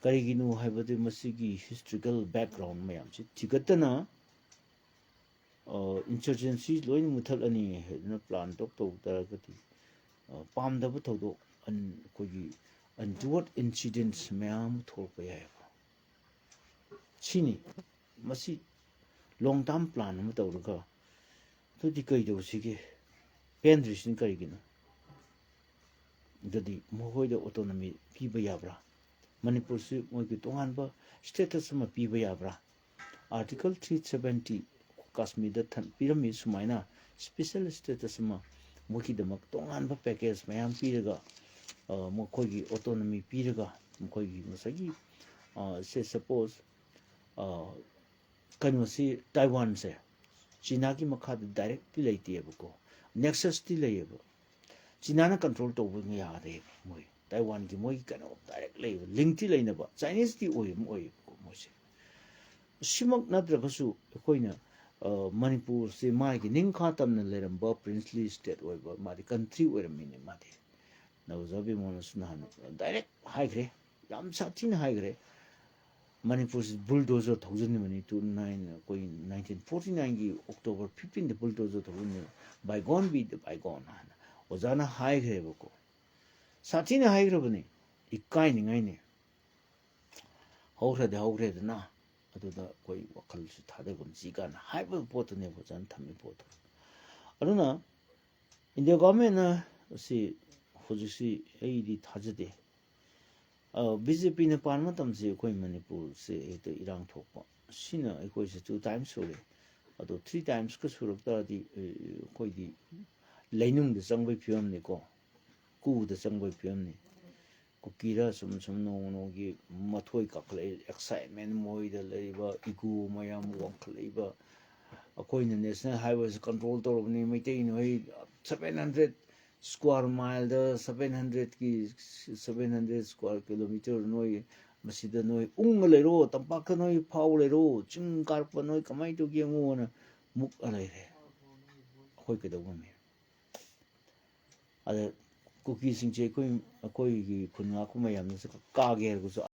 ꯀꯔꯤꯒꯤꯅꯣ ꯍꯥꯏꯕꯗꯤ, ꯃꯁꯤꯒꯤ ꯍꯤꯁꯇ꯭ꯔꯤꯀꯦꯜ ꯕꯦꯛꯒ꯭ꯔꯥꯎꯟ ꯃꯌꯥꯝꯁꯤ ꯊꯤꯒꯠꯇꯅ, ꯏꯟꯁꯔꯖꯦꯟꯁꯤ ꯂꯣꯏꯅ ꯃꯨꯊꯠꯂꯅꯤ ꯍꯥꯏꯗꯅ ꯄ꯭ꯂꯥꯟ ꯇꯧ ꯇꯧ ꯇꯥꯔꯒꯗꯤ, ꯑ, ꯄꯥꯝꯗꯕ ꯊꯧꯗꯣꯛ, ꯑꯟ-, ꯑꯩꯈꯣꯏꯒꯤ ꯑꯟꯇꯨꯋꯥꯔꯗ ꯏꯟꯁꯤꯗꯦꯟꯁ ꯃꯌꯥꯝ ꯑꯃ ꯊꯣꯛꯂꯛꯄ ꯌꯥꯏꯑꯕ꯫ ꯁꯤꯅꯤ꯫ ꯃꯁꯤ ꯂꯣꯡ ꯇꯥꯔꯝ ꯄ꯭ꯂꯥꯟ ꯑꯃ ꯇꯧꯔꯒ, ꯑꯗꯨꯗꯤ ꯀꯩꯗꯧꯁꯤꯒꯦ? ꯄꯦꯟꯗ꯭ꯔꯤꯁꯤꯅ ꯀꯔꯤꯒꯤꯅꯣ? ꯑꯗꯨꯗꯤ ꯃꯈꯣꯏꯗ ꯑꯣꯇꯣꯅꯣꯃꯤ ꯄꯤꯕ ꯌꯥꯕ꯭ꯔꯥ? ꯃꯅꯤꯄꯨꯔꯁꯤ ꯃꯣꯏꯒꯤ ꯇꯣꯉꯥꯟꯕ ꯁ꯭ꯇꯦꯇꯁ ꯑꯃ ꯄꯤꯕ ꯌꯥꯕ꯭ꯔꯥ? ꯑꯥꯔꯇꯤꯀꯜ ꯊ꯭ꯔꯤ ꯁꯕꯦꯟꯇꯤ ꯀꯥꯁꯃꯤꯔꯗ ꯊꯝ-, ꯄꯤꯔꯝꯃꯤ ꯁꯨꯃꯥꯏꯅ, ꯁ꯭ꯄꯤꯁꯦꯜ ꯁ꯭ꯇꯦꯇꯁ ꯑꯃ ꯃꯣꯏꯒꯤꯗꯃꯛ ꯇꯣꯉꯥꯟꯕ ꯄꯦꯀꯦꯖ ꯃꯌꯥꯝ ꯄꯤꯔꯒ, ꯑ, ꯃꯈꯣꯏꯒꯤ ꯑꯣꯇꯣꯅꯣꯃꯤ ꯄꯤꯔꯒ, ꯃꯈꯣꯏꯒꯤ ꯉꯁꯥꯏꯒꯤ, ꯑ, ꯁꯦ ꯁꯄꯣꯁ, ꯑ, ꯀꯩꯅꯣꯁꯤ, ꯇꯥꯏꯋꯥꯟꯁꯦ ꯆꯤꯅꯥꯒꯤ ꯃꯈꯥꯗ ꯗꯥꯏꯔꯦꯛꯇꯤ ꯂꯩꯇꯦꯕꯀꯣ, ꯅꯦꯛꯁꯁꯇꯤ ꯂꯩꯌꯦꯕ꯫ ꯆꯤꯅꯥꯅ ꯀꯟꯇ꯭ꯔꯣꯜ ꯇꯧꯕ ꯌꯥꯗꯦꯕ꯫ ꯃꯣꯏ ꯇꯥꯏꯋꯥꯟꯒꯤ ꯃꯣꯏꯒꯤ ꯀꯩꯅꯣ ꯗꯥꯏꯔꯦꯛ ꯂꯩꯕ, ꯂꯤꯡꯇꯤ ꯂꯩꯅꯕ, ꯆꯥꯏꯅꯤꯁꯇꯤ ꯑꯣꯏꯕ ꯑꯣꯏꯌꯦꯕꯀꯣ ꯃꯣꯏꯁꯦ꯫ ꯁꯤꯃꯛ ꯅꯠꯇ꯭ꯔꯒꯁꯨ ꯑꯩꯈꯣꯏꯅ, ꯑ, ꯃꯅꯤꯄꯨꯔꯁꯦ ꯃꯥꯒꯤ ꯅꯤꯡꯈꯥ ꯇꯝꯅ ꯂꯩꯔꯝꯕ ꯄ꯭ꯔꯤꯟꯁꯂꯤ ꯁ꯭ꯇꯦꯠ ꯑꯣꯏꯕ, ꯃꯥꯗꯤ ꯀꯟꯇ꯭ꯔꯤ ꯑꯣꯏꯔꯝꯃꯤꯅꯦ ꯃꯥꯗꯤ꯫ ꯅꯧꯖꯕꯤ ꯃꯣꯍꯟꯅꯁꯨ ꯅꯍꯥꯟ ꯗꯥꯏꯔꯦꯛ ꯍꯥꯏꯈ꯭ꯔꯦ, ꯌꯥꯝ ꯁꯥꯊꯤꯅ ꯍꯥꯏꯈ꯭ꯔꯦ꯫ ꯃꯅꯤꯄꯨꯔꯁꯤ ꯕꯨꯜꯗꯣꯖꯔ ꯊꯧꯖꯤꯟꯕꯅꯤ꯫ ꯇꯨ ꯅꯥꯏꯟ, ꯑꯩꯈꯣꯏ ꯅꯥꯏꯟꯇꯤꯟ ꯐꯣꯔꯇꯤ ꯅꯥꯏꯟꯒꯤ ꯑꯣꯛꯇꯣꯕꯔ ꯐꯤꯐꯇꯤꯟꯗ ꯕꯨꯜꯗꯣꯖꯔ ꯊꯧꯖꯤꯟꯕꯅꯤ, "Bygone be the bygone" ꯍꯥꯏꯅ ꯑꯣꯖꯥꯅ ꯍꯥꯏꯈ꯭ꯔꯦꯕꯀꯣ꯫ ꯁꯥꯊꯤꯅ ꯍꯥꯏꯈ꯭ꯔꯕꯅꯤ, ꯏꯀꯥꯏꯅꯤꯡꯉꯥꯏꯅꯤ꯫ ꯍꯧꯈ꯭ꯔꯗꯤ ꯍꯧꯈ꯭ꯔꯦꯗꯅ, ꯑꯗꯨꯗ ꯑꯩꯈꯣꯏ ꯋꯥꯈꯜꯁꯨ ꯊꯥꯗꯒꯨꯝꯁꯤ ꯀꯥꯏꯅ ꯍꯥꯏꯕ ꯄꯣꯠꯇꯨꯅꯦꯕ ꯑꯣꯖꯥꯅ ꯊꯝꯃꯤ ꯄꯣꯠꯇꯣ꯫ ꯑꯗꯨꯅ ꯏꯟꯗꯤꯌꯥ ꯒꯣꯔꯃꯦꯟꯅ ꯑꯁꯤ ꯍꯧꯖꯤꯛꯁꯤ ꯑꯩꯗꯤ ꯊꯥꯖꯗꯦ꯫ ꯕꯤ ꯖꯦ ꯄꯤꯅ ꯄꯥꯟꯕ ꯃꯇꯝꯁꯤ ꯑꯩꯈꯣꯏ ꯃꯅꯤꯄꯨꯔꯁꯦ ꯍꯦꯛꯇ ꯏꯔꯥꯡ ꯊꯣꯛꯄ, ꯁꯤꯅ ꯑꯩꯈꯣꯏꯁꯦ ꯇꯨ ꯇꯥꯏꯝꯁ ꯁꯨꯔꯦ꯫ ꯑꯗꯣ ꯊ꯭ꯔꯤ ꯇꯥꯏꯝꯁꯀ ꯁꯨꯔꯛ ꯇꯥꯔꯗꯤ, ꯑꯦ, ꯑꯩꯈꯣꯏꯗꯤ ꯂꯩꯅꯨꯡꯗ ꯆꯪꯕꯒꯤ ꯐꯤꯕꯝꯅꯤꯀꯣ, ꯀꯨꯗ ꯆꯪꯕꯒꯤ ꯐꯤꯕꯝꯅꯤ꯫ ꯀꯨꯀꯤꯔ ꯁꯨꯝ ꯁꯨꯝ ꯅꯣꯡꯃ ꯅꯣꯡꯃꯒꯤ ꯃꯊꯣꯏ ꯀꯥꯈꯠꯂꯛꯏ, ꯑꯦꯛꯁꯥꯏꯠꯃꯦꯟ ꯃꯣꯏꯗ ꯂꯩꯔꯤꯕ ꯏꯒꯣ ꯃꯌꯥꯝ ꯋꯥꯡꯈꯠꯂꯛꯏꯕ꯫ ꯑꯩꯈꯣꯏꯅ ꯅꯦꯁꯅꯦꯜ ꯍꯥꯏꯋꯦꯁꯦ ꯀꯟꯇ꯭ꯔꯣꯜ ꯇꯧꯔꯕꯅꯤ, ꯃꯩꯇꯩ ꯅꯣꯏ ꯁꯚꯦꯟ ꯍꯟꯗ꯭ꯔꯦꯠ ꯁ꯭ꯀ꯭ꯋꯥꯔ ꯃꯥꯏꯜꯗ, ꯁꯚꯦꯟ ꯍꯟꯗ꯭ꯔꯦꯠꯀꯤ, ꯁꯚꯦꯟ ꯍꯟꯗ꯭ꯔꯦꯠ ꯁ꯭ꯀ꯭ꯋꯥꯔ ꯀꯤꯂꯣꯃꯤꯇꯔ ꯅꯣꯏ ꯃꯁꯤꯗ ꯅꯣꯏ ꯎꯪꯉ ꯂꯩꯔꯣ, ꯇꯝꯄꯥꯛꯇ ꯅꯣꯏ ꯐꯥꯎ ꯂꯩꯔꯣ, ꯆꯤꯡ ꯀꯥꯔꯛꯄ ꯅꯣꯏ ꯀꯃꯥꯏꯅ ꯇꯧꯒꯦ ꯌꯦꯡꯉꯣꯅ ꯃꯨꯛꯑ ꯂꯩꯔꯦ꯫ ꯑꯩꯈꯣꯏ ꯀꯩꯗꯧ ꯉꯝꯃꯤ? ꯑꯗ ꯀꯨꯀꯤꯁꯤꯡꯁꯦ ꯑꯩꯈꯣꯏ, ꯑꯩꯈꯣꯏꯒꯤ ꯈꯨꯟ ꯉꯥꯛꯄ ꯃꯌꯥꯝꯅꯁꯨ ꯀꯥꯒꯦ ꯍꯥꯏꯔꯒꯁꯨ